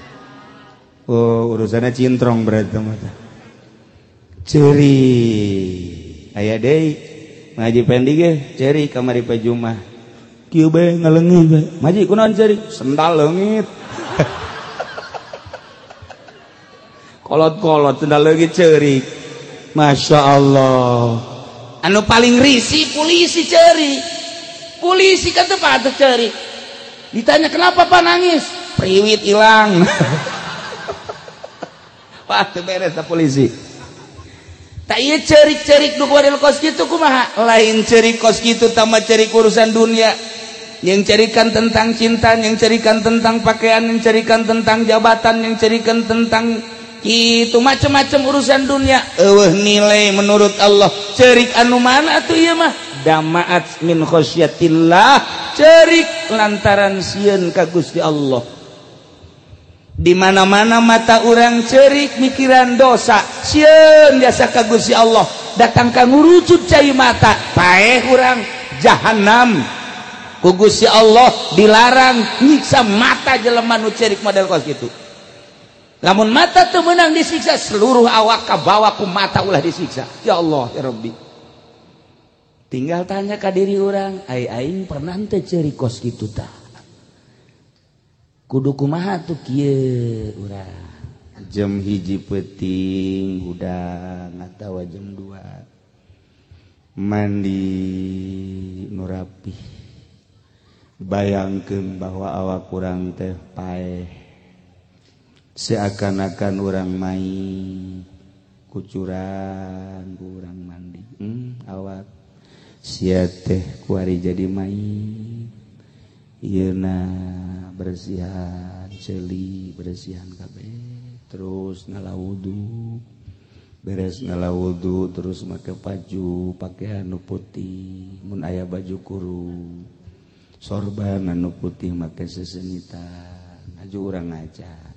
Oh, urusanna cintrong berarti mah. Ceurik. Aya deui Haji Pendi ge ceurik kamari pa Jumat. Kieu bae ngaleungit bae. Maji kunaon ceurik? Sendal leungit. Kolot-kolot sendal leungit ceurik. Masya Allah. Anu paling risih polisi ceurik. Polisi kan teu patut ceurik. Ditanya kenapa Pak nangis? Priwit hilang. Wah, teu beres ta polisi. Tak ieu ceurik-ceurik nu model kos kitu kumaha? Lain ceurik kos kitu tambah ceurik urusan dunia. Yang cerikan tentang cinta, yang cerikan tentang pakaian, yang cerikan tentang jabatan, yang cerikan tentang itu macam-macam urusan dunia. Eueuh nilai menurut Allah. Cerik anu mana atuh ieu mah? Damaat min khosyatillah. Cerik lantaran sieun ka Gusti Allah. Di mana-mana mata urang cerik mikiran dosa, sieun jasa ka Gusti Allah. Datang ka ngurucut cai mata, paeh urang jahanam. Ku Gusti Allah dilarang nyiksa mata jelema nu cerik model kos kitu. Lamun mata teu meunang disiksa, seluruh awak kabawa ku mata ulah disiksa. Ya Allah ya Rabbi. Tinggal tanya ka diri urang, ai aing pernah teu ceurik kos kitu tah? Kudu kumaha tuh kieu urang. Jam 1 peuting hudang atawa jam 2 mandi nu rapih. Bayangkeun bahwa awak urang teh paeh. Seakan-akan orang main kucuran kurang mandi awak sia teh kuari jadi main ieuna bersihan ceuli bersihan kabeh terus ngala wudu beres ngala wudu terus make baju pakaian nu putih mun aya baju kurung sorban anu putih make sesengitan aju urang ngaca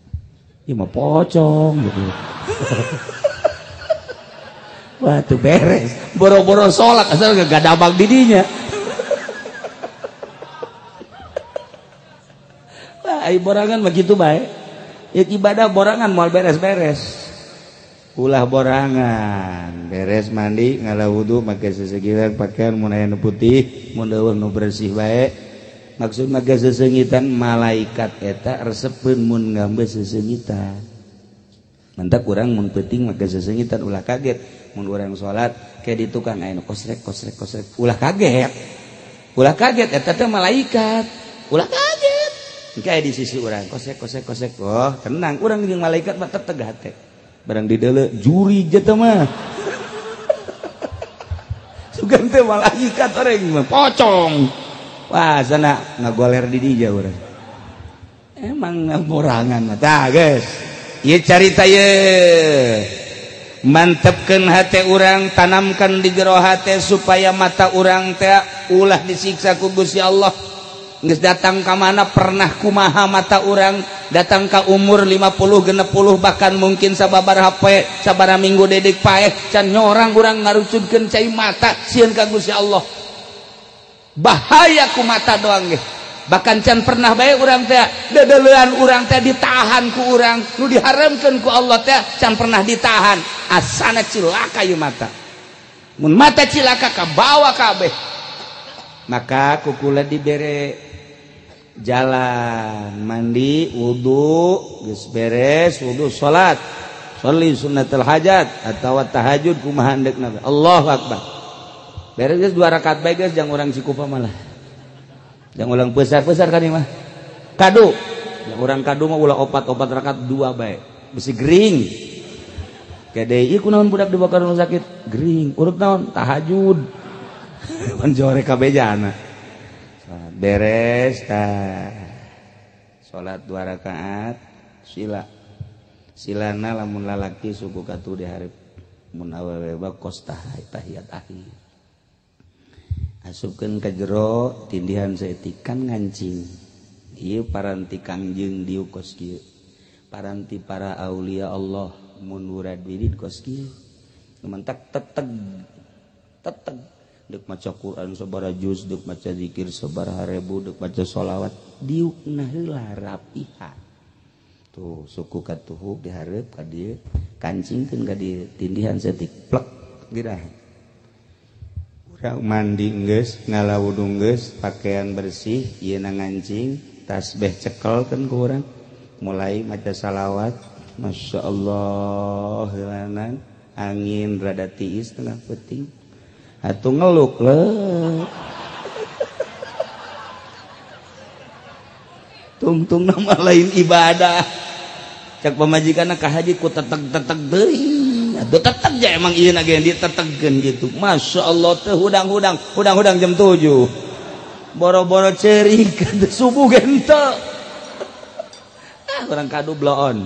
ieu mah pocong gitu. Wah tuh beres. Boro-boro sholat asal gak dabang didinya. Wah, ai borangan begitu bae. Ya ibadah borangan moal beres-beres. Ulah borangan, beres mandi ngala wudu make sesegiran pakaian mun aya nu putih, mun eueuh nu bersih bae. Maksud make sesengitan malaikat eta resepeun mun ngambe sesengitan. Mantap urang mun peuting make sesengitan ulah kaget mun urang salat ke di tukang aya nu kosrek kosrek kosrek ulah kaget. Ulah kaget eta teh malaikat. Ulah kaget. Engke aya di sisi urang kosrek kosrek kosrek. Oh, tenang urang jeung malaikat mah teteg hate. Barang dideuleu juri je teh mah. Sugan teh malaikat orang mah pocong. Wah sana ngagoler di dia urang. Emang borangan mah tah geus. Ieu carita ieu. Mantepkeun hate urang, tanamkan di jero hate supaya mata urang teh ulah disiksa ku Gusti Allah. Geus datang ka mana pernah kumaha mata urang, datang ka umur 50 60 bahkan mungkin sababaraha poe, sabaraha minggu dedik paeh can nyorang urang ngarucudkeun cai mata sieun ka Gusti Allah. Bahaya ku mata doang ge. Bahkan can pernah bae urang teh dedeulean urang teh ditahan ku urang, nu diharamkeun ku Allah teh can pernah ditahan. Asana cilaka ieu mata. Mun mata cilaka kabawa kabeh. Maka kukula dibere jalan mandi wudu geus beres wudu salat. Sholli sunnatul hajat atawa tahajud kumaha handekna. Allahu akbar. Beres geus 2 rakaat bae geus jang urang Cikupa malah. Jang ulang pesar-pesar kan ieu mah. Kadu. Jang urang kadu mah ulah opat-opat rakaat 2 bae. Bisi gering. Kade ieu kunaon budak dibawa ka rumah sakit? Gering. Urut naon? Tahajud. Pan jore kabejana. Beres tah. Salat 2 rakaat sila. Silana lamun lalaki suku katu di hareup. Mun awewe mah kos tahiyat akhir. Asupkeun ka jero tindihan saeutik kan ngancing. Ieu paranti Kangjeng dieu kos kieu. Paranti para aulia Allah mun murad wirid kos kieu. Mentak teteg teteg deuk maca Quran sabaraha juz, deuk maca zikir sabaraha rebu, deuk maca sholawat diukna heula rapihan. Tuh suku katuhu dihareup ka dieu, kancingkeun ka dieu tindihan saeutik plek geurah. Urang mandi geus, ngala wudu geus, pakaian bersih, ieu ngancing, tasbih cekel kan ku urang. Mulai maca salawat, Masya Allah, heunanan angin rada tiis tengah peuting. Atuh ngeluk leuh. Tungtung nama lain ibadah. Cak pamajikanna ka haji ku teteg-teteg deui. Atuh teteg ja emang ieu na ge ditetegkeun gitu. Masya Allah teh hudang-hudang, hudang-hudang jam 7. Boro-boro ceurik subuh ge henteu. Ah urang kadu bloon.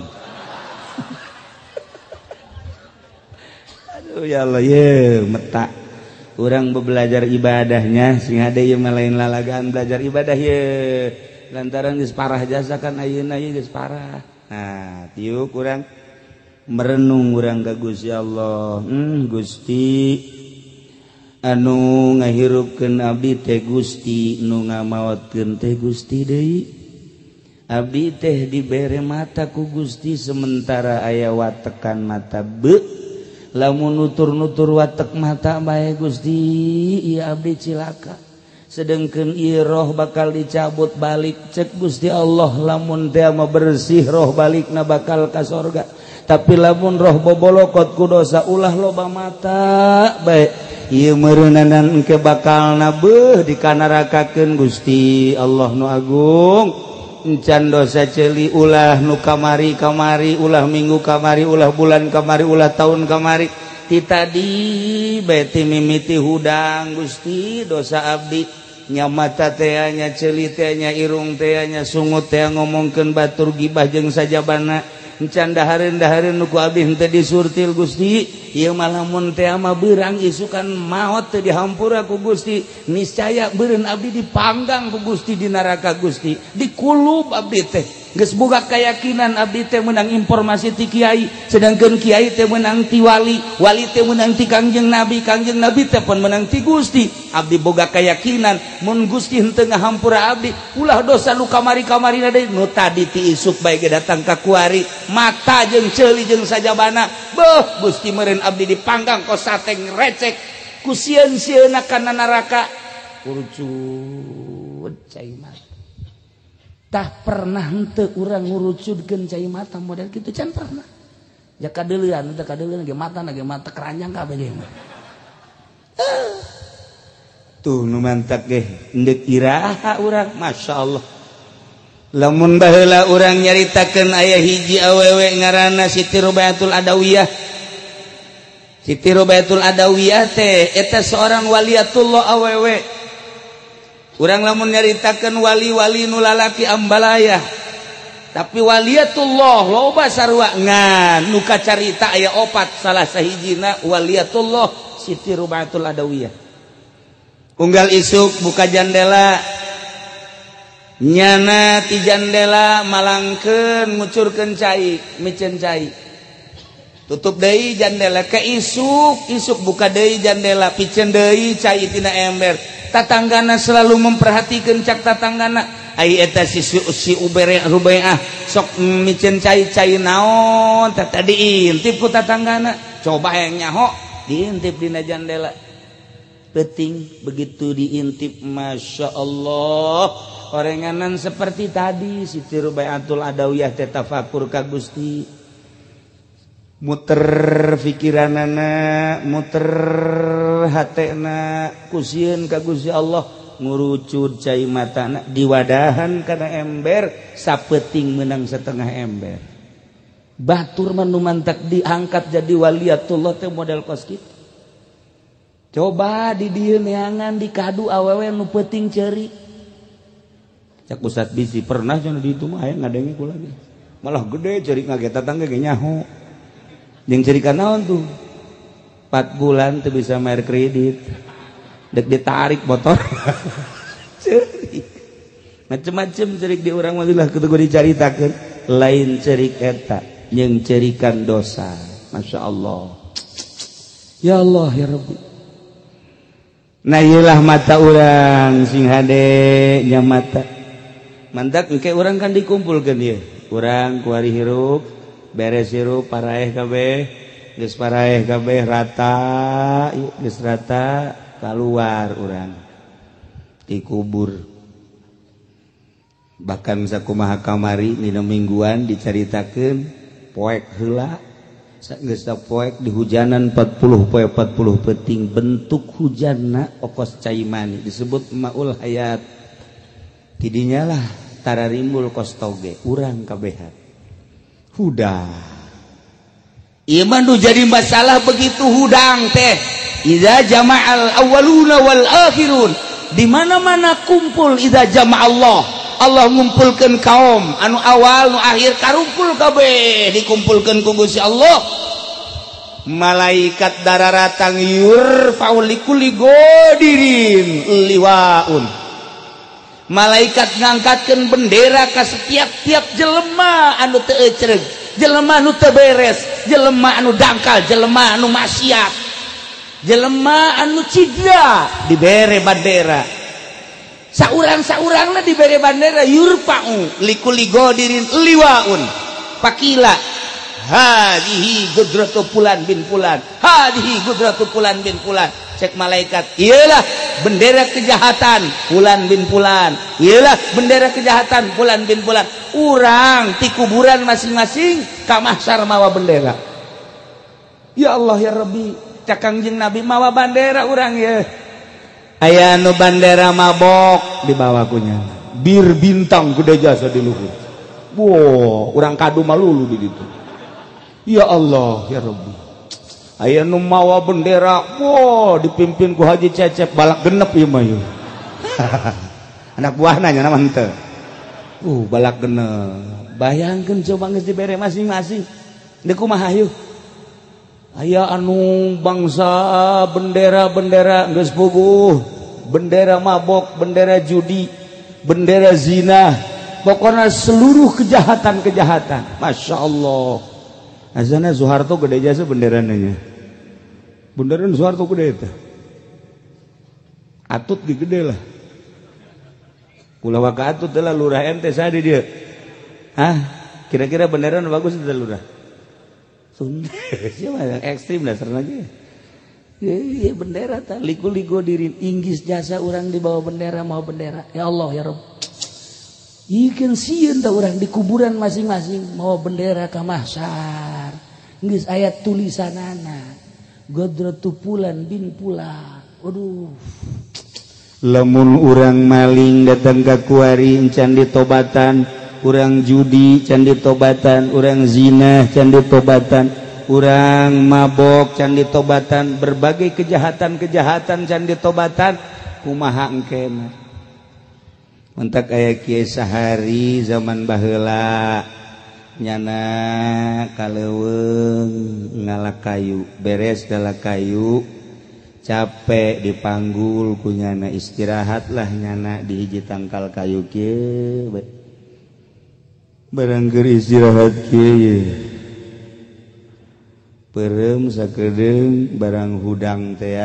Aduh ya Allah ye meta. Urang belajar ibadahnya sing hade ieu mah lain lalagaan belajar ibadah ye. Lantaran geus parah jasa kan ayeuna ieu geus parah. Nah, tiuk urang merenung urang ka Gusti Allah. Gusti anu ngahirupkeun abdi teh Gusti, nu ngamaotkeun teh Gusti deui. Abdi teh dibere mata ku Gusti sementara aya watekan mata be. Lamun nutur-nutur watek mata bae Gusti, ieu abdi cilaka. Sedengkeun ieu roh bakal dicabut balik cek Gusti Allah lamun teh mah bersih roh balikna bakal ka sorga. Tapi lamun roh bobolokot ku dosa ulah loba mata bae ieu meureunanan engke bakalna beuh dikanarakakeun Gusti Allah nu agung. Encan dosa ceuli ulah nu kamari-kamari, ulah minggu kamari, ulah bulan kamari, ulah tahun kamari. Ti tadi bae ti mimiti hudang Gusti dosa abdi nya mata teh nya ceuli teh nya irung teh nya sungut teh ngomongkeun batur gibah jeung sajabana. Encan dahareun-dahareun nu ku abdi henteu disurtil Gusti ieu mah lamun teh mah beurang isukan maot teu dihampura ku Gusti niscaya beureun abdi dipanggang ku Gusti di neraka Gusti dikulub abdi teh geus boga keyakinan abdi teh meunang informasi ti kiai sedangkeun kiai teh meunang ti wali, wali teh meunang ti Kangjeng Nabi, Kangjeng Nabi teh pun meunang ti Gusti. Abdi boga keyakinan mun Gusti henteu ngahampura abdi ulah dosa nu kamari-kamarina deui nu tadi ti isuk bae ge datang ka kuari mata jeung ceuli jeung sajabana beuh Gusti meureun abdi dipanggang ko sateng recek ku sieun-sieunna kana neraka urucut cai mata. Tah pernah henteu urang ngurucudkeun cai mata model kitu can pernah. Ja kadeulean teh kadeulean ge mata na ge mata keranjang kabeh ge. Tuh nu mantak ge endek iraha urang masyaallah. Lamun baheula urang nyaritakeun aya hiji awewe ngaranna Siti Rubaiatul Adawiyah. Siti Rubaiatul Adawiyah teh eta seorang waliatullah awewe. Urang lamun nyaritakeun wali-wali nu lalaki ambalayah. Tapi waliatullah loba sarua ngan nu kacarita aya opat salah sahijina waliatullah Siti Rubaiatul Adawiyah. Unggal isuk buka jandela nyana ti jandela malangkeun ngucurkeun cai miceun cai tutup deui jandela ke isuk isuk buka deui jandela piceun deui cai tina ember. Tatanggana selalu memperhatikan cak tatanggana ai eta si si Ubere Rubaiah sok miceun cai-cai naon teh tadi diintip ku tatanggana coba hayang nyaho diintip dina jandela peuting begitu diintip Masya Allah orenganan seperti tadi Siti Rubaiatul Adawiyah teh tafakur ka Gusti muter pikiranana muter hatena kusieun ka Gusti Allah ngurucud cai matana diwadahan kana ember sapeuting menang setengah ember batur mah nu mantak diangkat jadi waliatullah teh model kos kitu. Coba di dieu neangan dikadu awewe nu peuting ceuri cak Ustad Bisi pernah cenah di itu mah aya ngadenge kula ge malah gede ceuri ngage tatangga ge nyaho jeung ceuri naon tuh 4 bulan teu bisa bayar kredit dek ditarik motor cerik macem-macem cerik di urang mah lah kudu dicaritakeun lain cerik eta jeung cerikan dosa. Masya Allah ya Allah ya Rabbi. Nah ieulah mata urang sing hade nya mata mantak engke urang kan dikumpulkeun ieu urang kuari hirup beres hirup paraeh kabeh geus paraeh kabeh rata geus rata Keluar urang dikubur. Bahkan sakumaha kamari dina mingguan dicaritakeun poek heula geus poek di hujanan 40 poe 40 peuting bentuk hujanna okos cai mani disebut maul hayat. Tidinya lah tararimbul kos toge urang kabehan. Hudang. Ieu mah nu jadi masalah begitu hudang teh. Idza jama'al awwaluna wal akhirun. Di mana-mana kumpul idza jama'allah. Allah ngumpulkeun kaum anu awal nu akhir karumpul kabeh dikumpulkeun ku Gusti Allah. Malaikat dararatang yurfa'u likulli godirin liwaun. Malaikat ngangkatkeun bendera ka setiap-tiap jelema anu teu ecreg, jelema anu teu beres, jelema anu dangkal, jelema anu maksiat, jelema anu cidra dibere bandera. Saurang-saurangna dibere bandera yurfa'u likulli godirin liwaun. Pakila hadhihi gudratu fulan bin fulan, hadhihi gudratu fulan bin fulan. Cek malaikat, iyalah bendera kejahatan fulan bin fulan, iyalah bendera kejahatan fulan bin fulan. Urang ti kuburan masing-masing ka mahsyar mawa bendera. Ya Allah ya Rabbi, cak Kangjeng Nabi mawa bandera urang ye. Aya nu bandera mabok dibawa ku nya. Bir bintang gede jasa di luhur. Wow, urang kadu malulu di ditu. Ya Allah ya Rabbi. Aya nu mawa bendera, wow, dipimpin ku Haji Cecep balak genep ieu mah ieu. Anak buahna nya mah henteu. Balak genep. Bayangkeun coba geus dibere masing-masing. Deuk kumaha yeuh? Aya anu bangsa bendera-bendera geus puguh, bendera mabok, bendera judi, bendera zina, pokoknya seluruh kejahatan-kejahatan. Masya Allah. Azana Soeharto gede jasa benderanya. Bendera Soeharto gede itu. Atut di gede lah. Kula waka atut lah lurah ente sadi dia. Hah? Kira-kira bendera bagus itu lurah. Siapa yang ekstrim dasarnya aja. Iya bendera ta liku-liku diri inggis jasa orang di bawah bendera mau bendera. Ya Allah ya Rabb. Ieu sieun ta urang di kuburan masing-masing mau bendera ka mahsyar. Geus aya tulisanana. Godratu fulan bin fulan. Waduh. Lamun urang maling datang ka kuari can ditobatan, urang judi can ditobatan, urang zina can ditobatan, urang mabok can ditobatan, berbagai kejahatan-kejahatan can ditobatan, kumaha engkena. Mentak aya kiai sahari zaman baheula nyana kaleuweung ngala kayu, beres ngala kayu, capek dipanggul ku nyana, istirahatlah nyana di hiji tangkal kayu kieu. Barang keur istirahat kieu peureum sakedeung barang hudang teh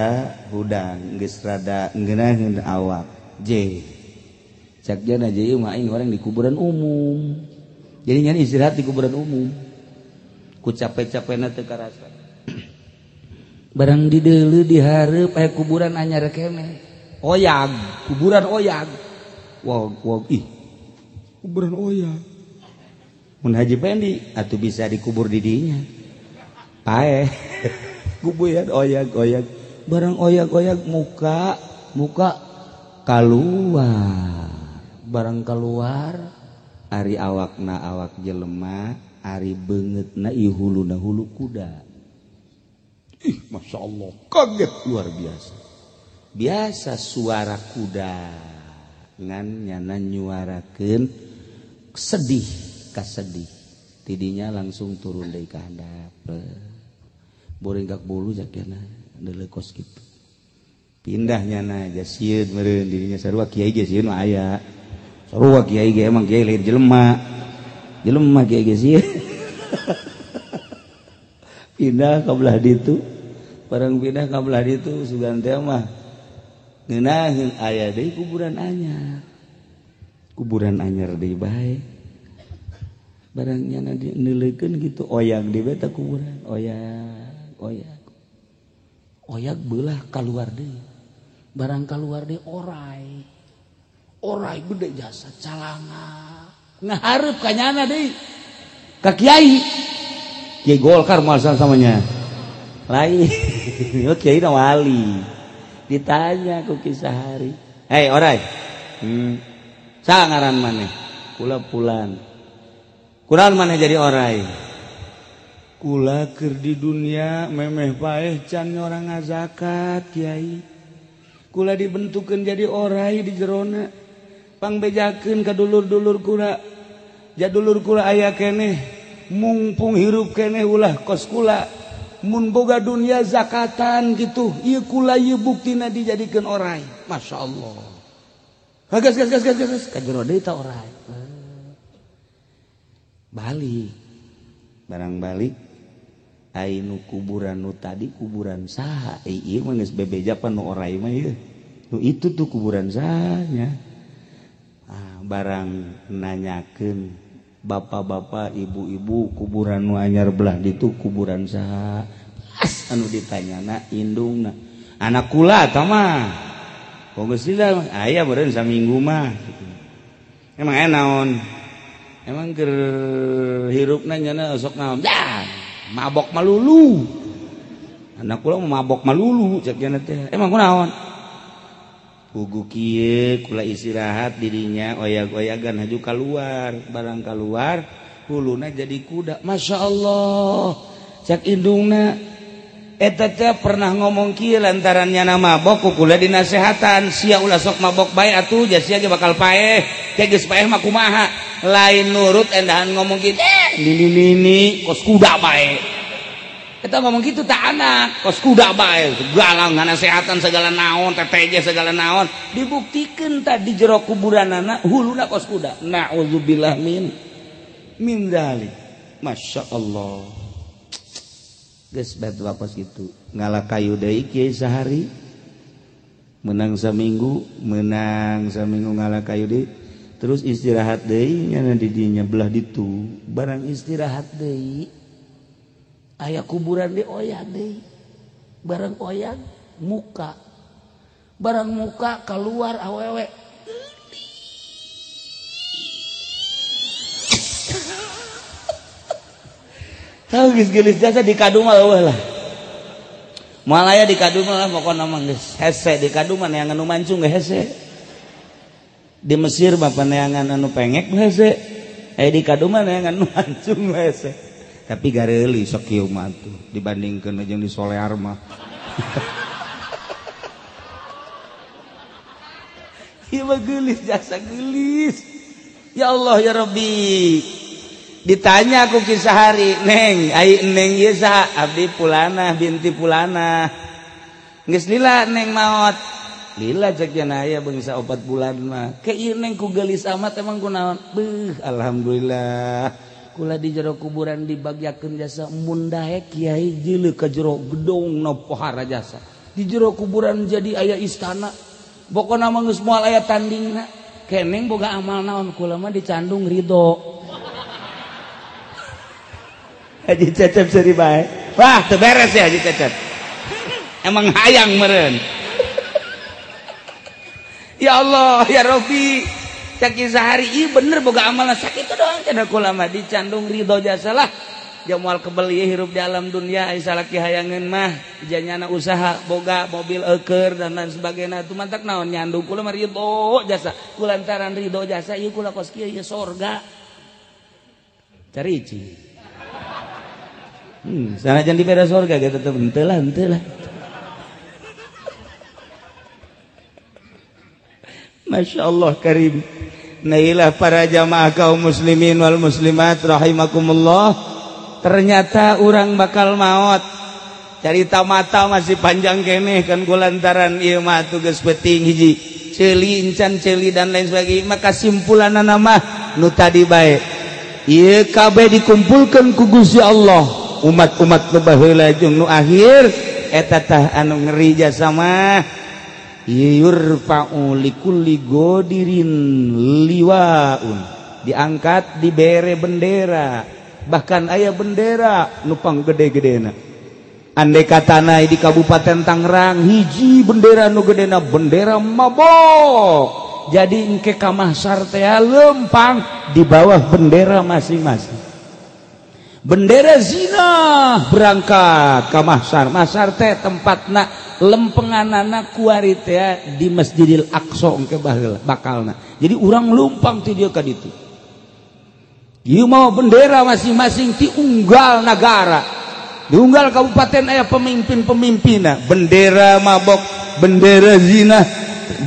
hudang geus rada ngeunaheun awak. Je cak jana je ieu mah aing orang di kuburan umum. Jadi nyan istirahat di kuburan umum. Ku capek-capekna teu karasa. Barang dideuleu dihareup aya kuburan anyar keneh. Oyag, kuburan oyag. Wow, wow, ih. Kuburan oyag. Mun Haji Pendi atuh bisa dikubur di dinya. Paeh. Kuburan oyag, oyag. Barang oyag-oyag muka, muka kaluar. Barang keluar ari awakna awak jelema, ari beungeutna ieu huluna hulu kuda. Ih, Masya Allah, kaget luar biasa. Biasa suara kuda ngan nyana nyuarakeun sedih kasedih. Tidinya langsung turun deui ka handap. Borenggak bolu jakena deuleu kos kitu. Pindah nyana aja sieun meureun dirinya sarua kiai ge sieun mah aya. Sarua kiai ge emang kiai lain jelema. Jelema kiai ge sieun. Pindah ka belah ditu. Barang pindah ka belah ditu sugan teh mah ngeunaheun aya deui kuburan anyar. Kuburan anyar deui bae. Barang nyana neuleukeun kitu oyag di beta kuburan, oyag, oyag. Oyag beulah kaluar deui. Barang keluar deh orai. Orai gede jasa calanga. Ngahareup ka nyana deui. Ka kiai. Kiai Golkar moal samanya. Lain. Yo kiai na wali. Ditanya ku Ki Sahari. "Hei orai. Saha ngaran maneh?" "Kula Pulan." "Kunaon maneh jadi orai?" "Kula keur di dunia memeh paeh can nyorang ngazakat, Kiai. Kula dibentukeun jadi orai di jerona. Pangbejakeun ka dulur-dulur kula. Jadulur kula aya keneh, mungpung hirup keneh ulah kos kula. Mun boga dunia zakatan gitu. Ieu kula ieu buktina dijadikeun orai." Masya Allah. Gas gas gas gas gas ka jero deui ta orai. Balik. Barang balik ai nu kuburan nu tadi kuburan saha? Ieu mah geus bebeja pan nu orai mah ieu. Nu itu tuh kuburan sahanya. Ah, barang nanyakeun bapak-bapak, ibu-ibu kuburan nu anyar belah ditu kuburan saha? Pas anu ditanyana indungna. Anak kula eta mah. Geus lila aya beureun saminggu mah. Emang aya naon? Emang keur hirupna nyana sok naon? Dah, mabok malulu. Anak kula mah mabok malulu cek nya teh. Emang kunaon? Pugu kieu kula istirahat dirinya oyag-oyagan haju kaluar, barang kaluar huluna jadi kuda. Masya Allah. Cek indungna eta teh pernah ngomong kieu lantaran nyana mabok ku kula dinasehatan, sia ulah sok mabok bae atuh ja sia ge bakal paeh. Ke geus paeh mah kumaha? Lain nurut endahan ngomong kieu, nini kos kuda bae. Eta ngomong kitu tak anak, kos kuda bae, segala nganasehatan segala naon, teteje segala naon, dibuktikeun tadi jero kuburanana huluna kos kuda. Nauzubillah min dzalik. Masya Allah. Geus bae kos kitu ngalah kayu deui Kiai Sahari menang saminggu ngalah kayu deui terus istirahat deui nyana di dinya belah ditu barang istirahat deui aya kuburan di oyag deui barang oyag muka barang muka keluar awewe tahu geus geulis jasa di kadu mah eueuh lah. Moal aya di kadu mah lah pokona mah geus hese di kadu mah neangan nu mancung ge hese. Di Mesir mah neangan anu pengek hese. Aya di kadu mah neangan nu mancung hese. Tapi gareuli sok kieu mah atuh dibandingkeun jeung di Solear mah. Ieu mah geulis jasa geulis. Ya Allah ya Rabbi. Ditanya aku Ki Sahari, "Neng, ai neng ieu saha?" "Abdi Pulana binti Pulana." "Geus lila neng maot." "Lila cek cenah aya bangsa 4 bulan mah." "Ke ieu neng ku geulis amat emang kunaon?" "Beuh, alhamdulillah. Kula di jero kuburan dibagyakeun jasa mun daek kiai jileuh ka jero gedong na pohara jasa. Di jero kuburan jadi aya istana. Pokona mah geus moal aya tandingna. Ke neng boga amal naon? Kula mah dicandung ridho." Haji Cecep seri bae. Wah, teu beres ya Haji Cecep. Emang hayang meureun. Ya Allah, ya Rabbi. Cek Sahari ieu bener boga amalan sakitu doang cenah kula mah dicandung ridho jasa lah. Ja moal kebel ieu hirup di alam dunia ai salaki hayangeun mah janyana usaha boga mobil eueur dan lain sebagainya atuh mantak naon nyandung kula mah ridho jasa. Kulantaran ridho jasa ieu kula kos kieu ieu sorga. Cari sanajan di beda sorga gitu tetep henteu lah. Masya Allah karim. Nailah para jamaah kaum muslimin wal muslimat rahimakumullah. Ternyata orang bakal maot. Carita mata masih panjang keneh kan kulantaran ieu mah tugas penting hiji. Ceuli encan ceuli dan lain sebagainya. Maka simpulanana mah nu tadi bae. Ieu kabeh dikumpulkeun ku Gusti Allah. Umat-umat nu baheula jeung nu akhir eta tah anu ngeri jasa mah yurfa'u likulli godirin liwaun, diangkat dibere bendera, bahkan aya bendera nu panggede-gedena. Andai katana di Kabupaten Tangerang hiji bendera nu gedena bendera mabok. Jadi engke ka mahsyar teh lempang di bawah bendera masing-masing. Bendera zina berangkat ka mahsyar. Mahsyar teh tempatna lempenganana kuari teh di Masjidil Aqsa engke bakalna. Jadi urang lumpang ti dieu ka ditu. Ieu mah bendera masing-masing ti unggal nagara. Di unggal kabupaten aya pemimpin-pemimpinna. Bendera mabok, bendera zina,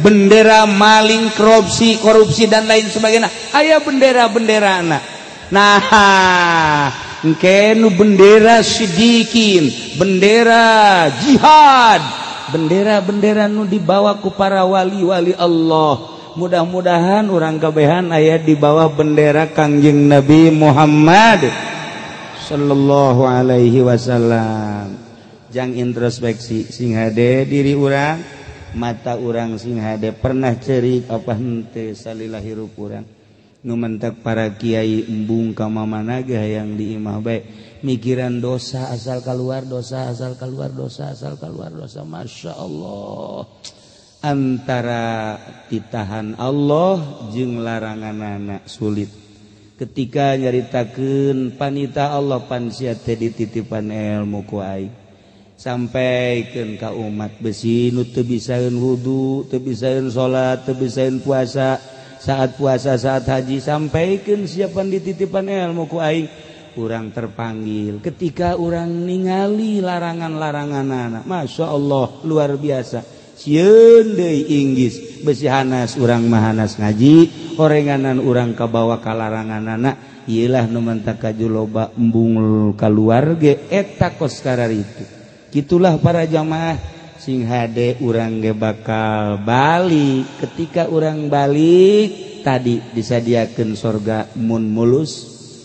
bendera maling, korupsi dan lain sebagainya. Aya bendera-benderana. Nah, engke nu bendera sidikin, bendera jihad, bendera-bendera nu dibawa ku para wali-wali Allah. Mudah-mudahan urang kabehan aya di bawah bendera Kangjeng Nabi Muhammad sallallahu alaihi wasallam. Jang introspeksi sing hade diri urang, mata urang sing hade pernah cerik apa henteu salila hirup urang. Nu mentek para kiai embung ka mamana ge hayang di imah bae mikiran dosa asal keluar dosa asal keluar dosa asal keluar dosa. Masya Allah, antara titahan Allah jeung laranganana sulit. Ketika nyaritakeun panita Allah pan sia teh dititipan ilmu ku aing sampaikeun ka umat besi nu teu bisaeun wudu, teu bisaeun salat, teu bisaeun puasa, saat puasa saat haji sampaikeun siapan dititipan ilmu ku aing. Urang terpanggil ketika urang ningali larangan-laranganana, Masya Allah luar biasa. Sieun deui inggis besi hanas urang mah hanas ngaji, horenganan urang kabawa ka laranganana. Ieulah nu mantak kaju loba embung kaluar ge eta kos kararitu. Kitulah para jamaah sing hade urang ge bakal balik. Ketika urang balik tadi disadiakeun sorga mun mulus,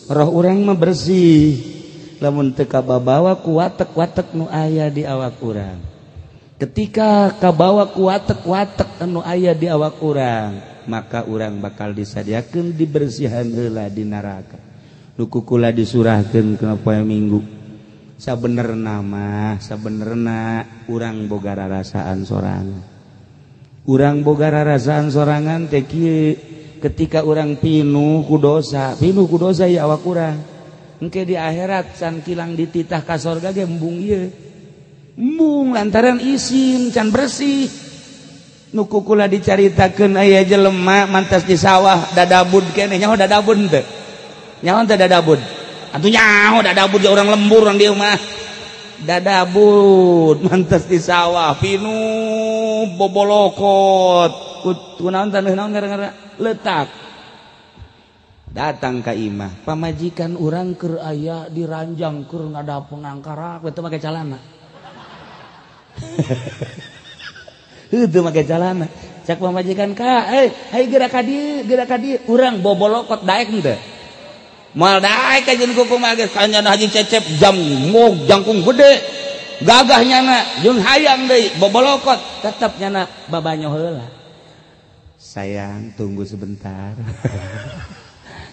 roh urang mah bersih. Lamun teu kababawa ku watek-watek nu aya di awak urang. Ketika kabawa ku watek-watek anu aya di awak urang, maka urang bakal disadiakeun dibersihan heula di neraka. Nu kukula disurahkeun kana poe Minggu. Sabenerna mah, sabenerna urang boga rarasaan sorangan. Urang boga rarasaan sorangan teh kieu, ketika urang pinuh ku dosa ya awak urang. Engke di akhirat can kilang dititah ka sorga ge embung ieu. Embung lantaran isin can bersih. Nu kukula dicaritakeun aya jelema mantas di sawah dadabud keneh, nyaho dadabud teu? Nyaho teu dadabud? Atuh nyaho dadabud ge urang lembur urang dieu mah. Dadabud mantas di sawah pinuh bobolokot. Kunaon taneuh naon gara-gara letak. Datang ka imah, pamajikan urang keur aya diranjang keur ngadap pengangkarak teu make calana. Heuh make calana. Cak pamajikan ka, "Hey, geura ka dieu, geura ka dieu." Urang bobolokot daek henteu? Moal daek kajeun kumaha geus kanyana Haji Cecep jam mog jangkung gede. Gagah nyana jeung hayang deui bobolokot, tetep nyana babanyo heula. Sayang, tunggu sebentar.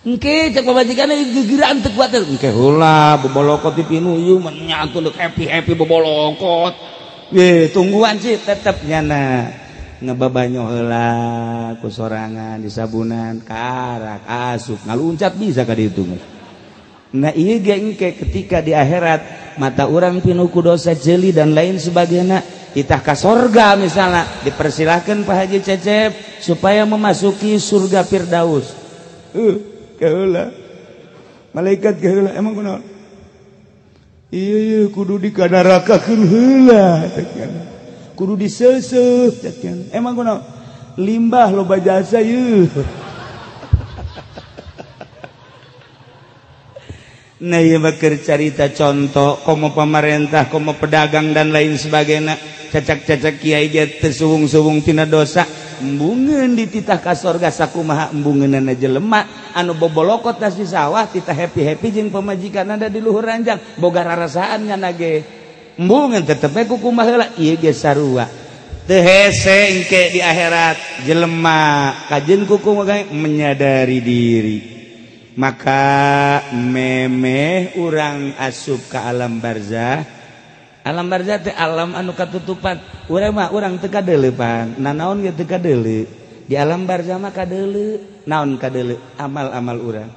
Engke cek pamajikan gegeraan teu kuat. Engke heula bobolokot dipinu ieu mah nyatu deuk happy-happy bobolokot. Ye, tungguan sih tetep nyana ngebabanyo heula ku sorangan disabunan karak asup ngaluncat bisa ka ditu. Nah ieu ge engke ketika di akhirat mata urang pinuh ku dosa jeli dan lain sebagainya, titah ka sorga misalnya dipersilahkan Pak Haji Cecep supaya memasuki surga Firdaus. Keheula malaikat keheula emang kunaon? Iya iya kudu dikadarakakeun heula kudu diseuseuh emang kunaon? Limbah loba jasa yeuh. Nah ieu mah keur carita contoh komo pamarentah komo pedagang dan lain sebagainya, cacak-cacak kiai ge teu suwung-suwung tina dosa embungeun dititah ka sorga sakumaha embungeunana jelema anu bobolokot tas di sawah titah happy-happy jeung pamajikan ada di luhur ranjang boga rarasaan nyana ge embungeun tetep we kukumaha heula ieu ge sarua teu hese engke di akhirat jelema kajeun kukumaha menyadari diri. Maka memeh urang asup ka alam barzah Alam barzah teh alam anu katutupan. Urang mah urang teu kadeuleu pan. Nanaon ge teu kadeuleu. Di alam barzah mah kadeuleu. Naon kadeuleu? Amal-amal urang.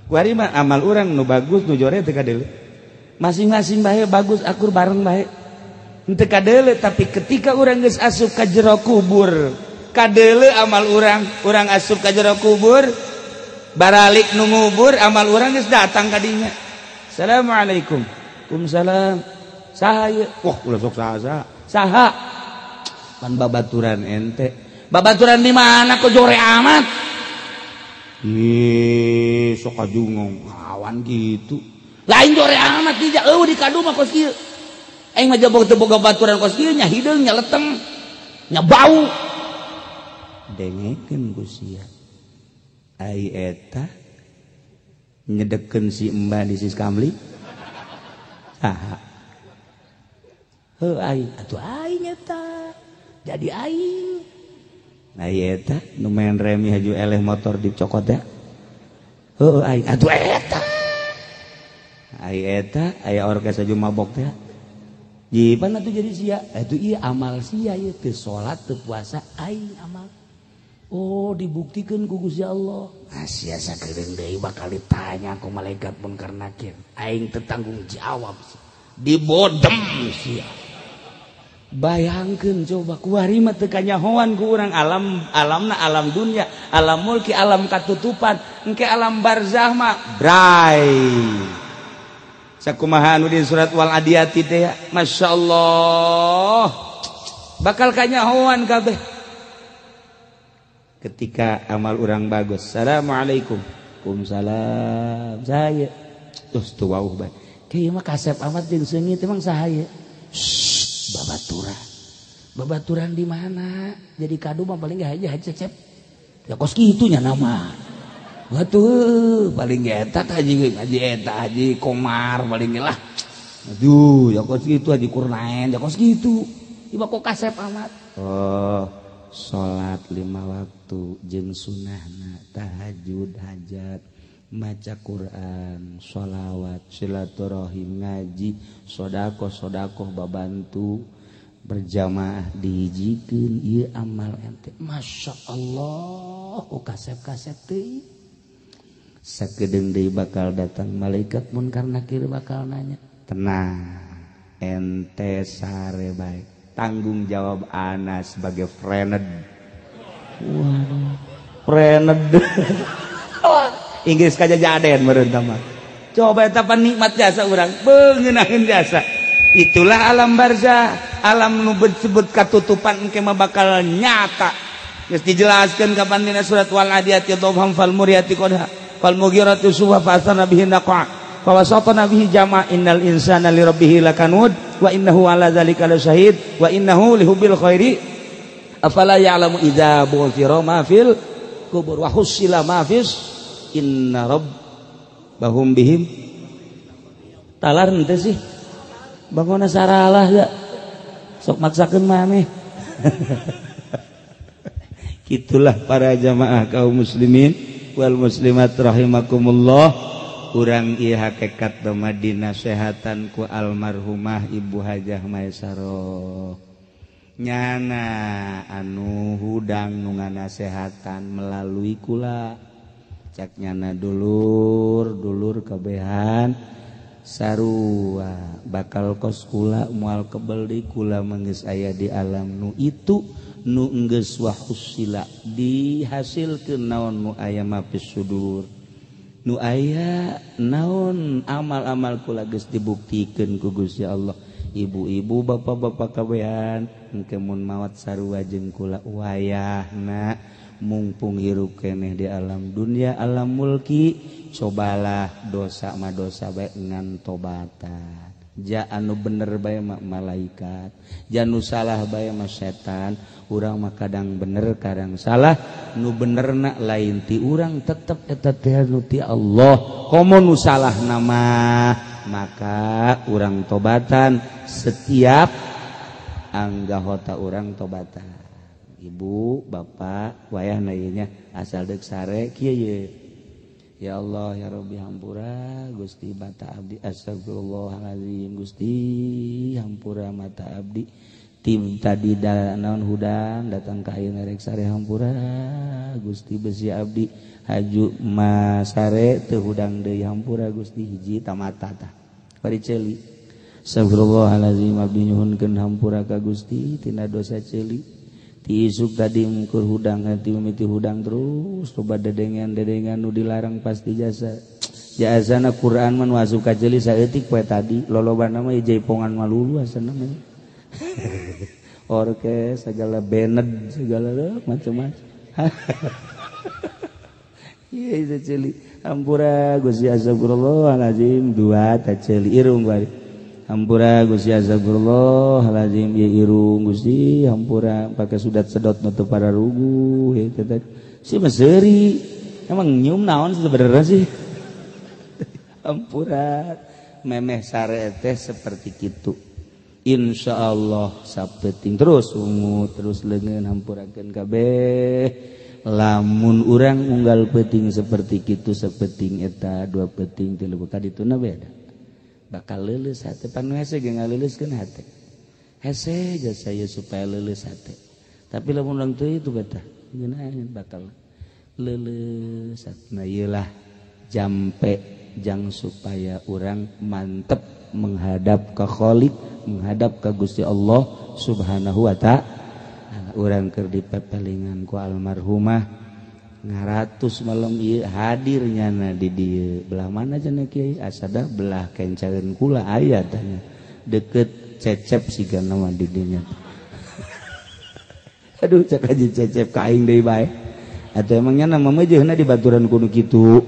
Kuari mah amal urang nu bagus nu jore teu kadeuleu. Masing-masing bae bagus akur bareng bae. Teu kadeuleu, tapi ketika urang geus asup ka jero kubur, kadeuleu amal urang, urang asup ka jero kubur, baralik nu ngubur amal urang geus datang ka dinya. Assalamualaikum. Waalaikumsalam. Saha ieu? Wah, ulah sok saha. Saha? Pan babaturan ente. Babaturan di mana kok jore amat? Ih, sok kajungong awan gitu. Lain jore amat tidak eueuh di kadu mah kos kieu. Aing mah jabog teu boga baturan kos kieu nya hideung nya leteng nya bau. Dengekeun ku sia. Ai eta nyedekeun si Mbah di Siskamli. Saha? Heuh aing atuh aing eta. Jadi aing. Ai eta nu main remi haju eleh motor dicokot ya. Heuh aing atuh eta. Ai eta aya orkes aju mabok teh. Jipan atuh jadi sia. Atuh ieu amal sia ieu teu salat teu puasa aing amal. Oh dibuktikeun ku Gusti Allah. Ah sia sakedeung deui bakal ditanya ku malaikat munkar nakir. Aing teu tanggung jawab. Dibodem sia. Bayangkeun coba kuari mah teu kanyahoan ku urang alam alamna alam dunia, alam mulki, alam katutupan, engke alam barzah mah bray. Sakumaha anu di surat wal adiyati teh ya, masyaallah. Bakal kanyahoan kabeh. Ketika amal urang bagus, assalamualaikum. Waalaikumsalam. Saya terus teu wauh bae. Kieu mah kasep amat jeung seungit emang saha ieu? Babaturan. Babaturan di mana? Jadi kadu mah paling gak aja cecep. Ya kos kitu nya nama. Batuh paling ge eta haji haji eta haji Komar paling ge lah. Aduh, ya kos kitu haji Kurnaen, ya kos kitu. Ieu kok kasep amat. Oh, salat 5 waktu jeung sunahna, tahajud, hajat, maca Quran, sholawat, silaturahim, ngaji, sodakoh, babantu, berjamaah dihijikeun ieu amal ente. Masya Allah, kok kasep-kasep teh. Sakedeung deui bakal datang malaikat munkar nakir bakal nanya. Tenang, ente sare bae. Tanggung jawab ana sebagai friend. Waduh, friend. Inggris kajajaden meureun mah. Coba eta pan nikmat jasa urang, beungeunahkeun jasa. Itulah alam barzah, alam nu disebut katutupan engke mah bakal nyata. Geus dijelaskeun kapan dina surat wal adiyati dhabham fal muriyati qadha fal mughirati subha fa asana bihi naqa fa wasatana bihi jama innal insana li rabbih lakanud wa innahu ala dzalika lasyahid wa innahu lihubbil khairi afala ya'lamu idza bu'thira ma fil kubur wa husila ma fis inna rabbahum bihim talar henteu sih bangona saralah da sok maksakeun maneh. Itulah para jamaah kaum muslimin wal muslimat rahimakumullah. Urang ieu hakikat mah dinasehatan ku almarhumah Ibu Hajah Maisaroh. Nyana anu hudang nu nganasehatan melalui kula. Cak nyana dulur, dulur kabehan sarua bakal kos kula moal kebel di kula manggeus aya di alam nu itu nu enggeus wahusila dihasilkeun naon nu aya mapis sudur nu aya naon amal-amal kula geus dibuktikeun ku Gusti Allah. Ibu-ibu bapak-bapak kabehan engke mun maot sarua jeung kula wayahna mumpung hirup keneh di alam dunia alam mulki cobalah dosa mah dosa bae ngan tobatan. Ja anu bener bae mah malaikat, ja nu salah bae mah setan. Urang mah kadang bener kadang salah, nu benerna lain ti urang tetep eta teh nu ti Allah. Komo nu salah nama maka urang tobatan setiap anggahota urang tobatan. Ibu bapak wayahna ieu nya asal deuk sare kieu ye. Ya Allah ya Rabbi hampura Gusti mata abdi, astagfirullahalazim Gusti hampura mata abdi tim tadi naon hudang datang ka ayeuna rek sare hampura Gusti besi abdi haju masare teu hudang deui hampura Gusti hiji tamata tah bari ceuli. Astagfirullahalazim abdi nyuhunkeun hampura ka Gusti tina dosa ceuli. Isuk tadi mungkur hudang hati mimiti hudang terus coba dedengan-dedengan nu dilarang pasti jasa jasana Quran mah nu asup ka ceuli saeutik poe tadi lolobana mah jaipongan malulu asana mah orkes segala band segala macam-macam. Ieu ieu ceuli hampura Gusti astagfirullahalazim dua ta ceuli irung bari hampura Gusti astagfirullahalazim ieu irung Gusti hampura pake sudat sedot nu teu pararuguh ieu teh si mah seuri emang nyium naon sebenarnya sih. Hampura memeh sare teh seperti kitu. Insyaallah sapeting terus ungu terus leungeun hampurakeun kabeh. Lamun urang unggal peuting seperti kitu sapeting eta dua peuting tilu kadituna beda. Bakal leuleus hate pan hese ge ngaleuleuskeun hate. Hese jasa ieu supaya leuleus hate. Tapi lamun urang teu itu betah ngeunaan bakal leuleus hate. Nah ieu lah jampe jang supaya urang mantep menghadap ka Khalik, menghadap ka Gusti Allah Subhanahu wa ta'ala. Urang keur dipepelingan ku almarhumah ngaratus malam ieu hadir nyana di dieu. Belah mana cenah kiai? Asada belah kencaeun kula aya tanya. Deket Cecep sigana mah di dinya. Aduh cek aja Cecep ka aing deui bae. Atuh emang nyana mah meujeuhna di baturan kudu kitu.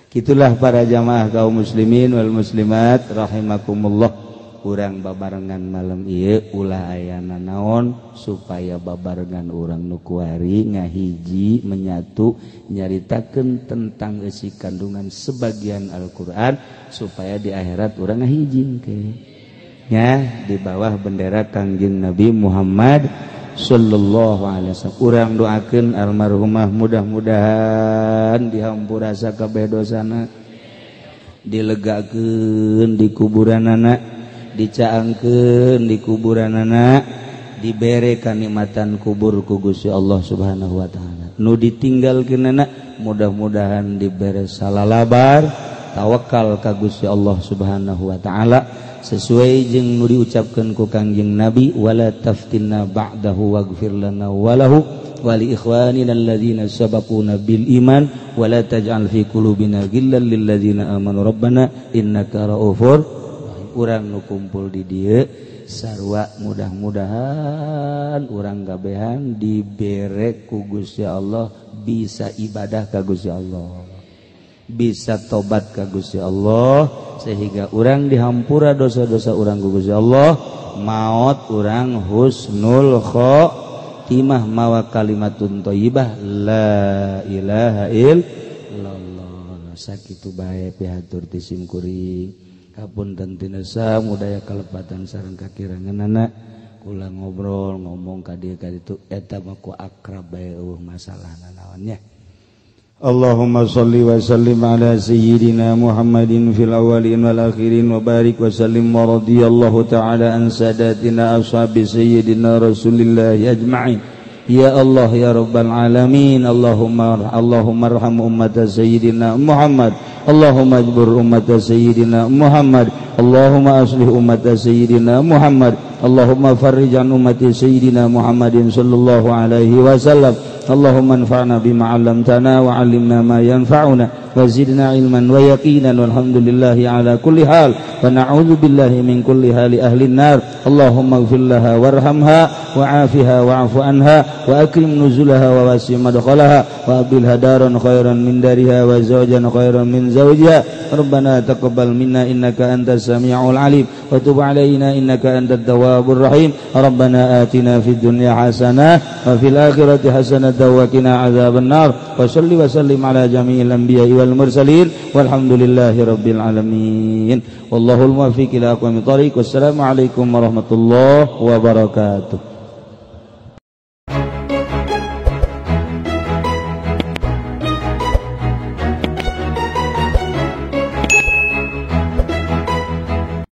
Kitulah para jamaah kaum muslimin wal muslimat rahimakumullah. Urang babarengan malam ieu ulah aya nanaon supaya babarengan urang nu kuari ngahiji menyatu nyaritakeun tentang eusi kandungan sebagian Al-Qur'an supaya di akhirat urang ngahiji ke nya di bawah bendera Kangjeng Nabi Muhammad sallallahu alaihi wasallam. Urang doakeun almarhumah mudah-mudahan dihampura sakabeh dosana, dilegakeun di kuburanana, dicaangkeun di kuburanana, dibere kanikmatan kubur ku Gusti Allah Subhanahu wa taala. Nu ditinggalkeunana mudah-mudahan dibere salalabar tawakal ka Gusti Allah Subhanahu wa taala sesuai jeung nu diucapkeun ku Kangjeng Nabi wala taftinna ba'dahu waghfir lana walahu wa li ikhwanina alladzina sabaquna bil iman wala taj'al fi qulubina ghillan lil ladzina amanu rabbana innaka ra'ufur. Urang nu kumpul di dieu sarua mudah-mudahan urang kabehan dibere ku Gusti Allah bisa ibadah ka Gusti Allah, bisa tobat ka Gusti Allah sehingga urang dihampura dosa-dosa urang ku Gusti Allah, maot urang husnul khotimah mawa kalimatun thayyibah la ilaha illallah. Sakitu bae pihatur ti sim kuring. Kapunten tinesa mudaya kalepatan sareng kakiranganana kula ngobrol ngomong ka dieu ka ditu eta mah ku akrab bae eueuh masalah nanaon nya. Allahumma shalli wa sallim ala sayyidina Muhammadin fil awwalin wal akhirin wa barik wa sallim wa radhiyallahu ta'ala an sadatina ashabi sayyidina Rasulillah ajma'in. Ya Allah ya Rabbal alamin, Allahumma Allahumma arham ummata sayyidina Muhammad, Allahumma ajbur ummata sayyidina Muhammad, Allahumma aslih ummata sayyidina Muhammad, Allahumma farrij an ummati sayyidina Muhammadin sallallahu alaihi wasallam. Allahumma anfa'na bima 'allamtana wa 'allimna ma yanfa'una wa zidna ilman wa yaqinan walhamdulillahi ala kulli hal wa na'udzu billahi min kulli hali ahli an-nar. Allahumma ighfir laha warhamha wa'afiha wa'fu anha wa akrim nuzulaha wa wasi' madkhalaha wa abdilha daran khairan min dariha wa zawjan khairan min zawjiha. Rabbana taqabbal minna innaka antas samiul alim wa tub alaina innaka antat tawwabur rahim. Rabbana atina fid dunya hasanah wa fil akhirati hasanah wa qina adzaban nar. Wa salli wa sallim ala jami'il anbiya'i wal mursalin walhamdulillahi rabbil alamin. Wallahul muwaffiq ila aqwamit thariq. Wassalamu alaikum warahmatullahi wabarakatuh.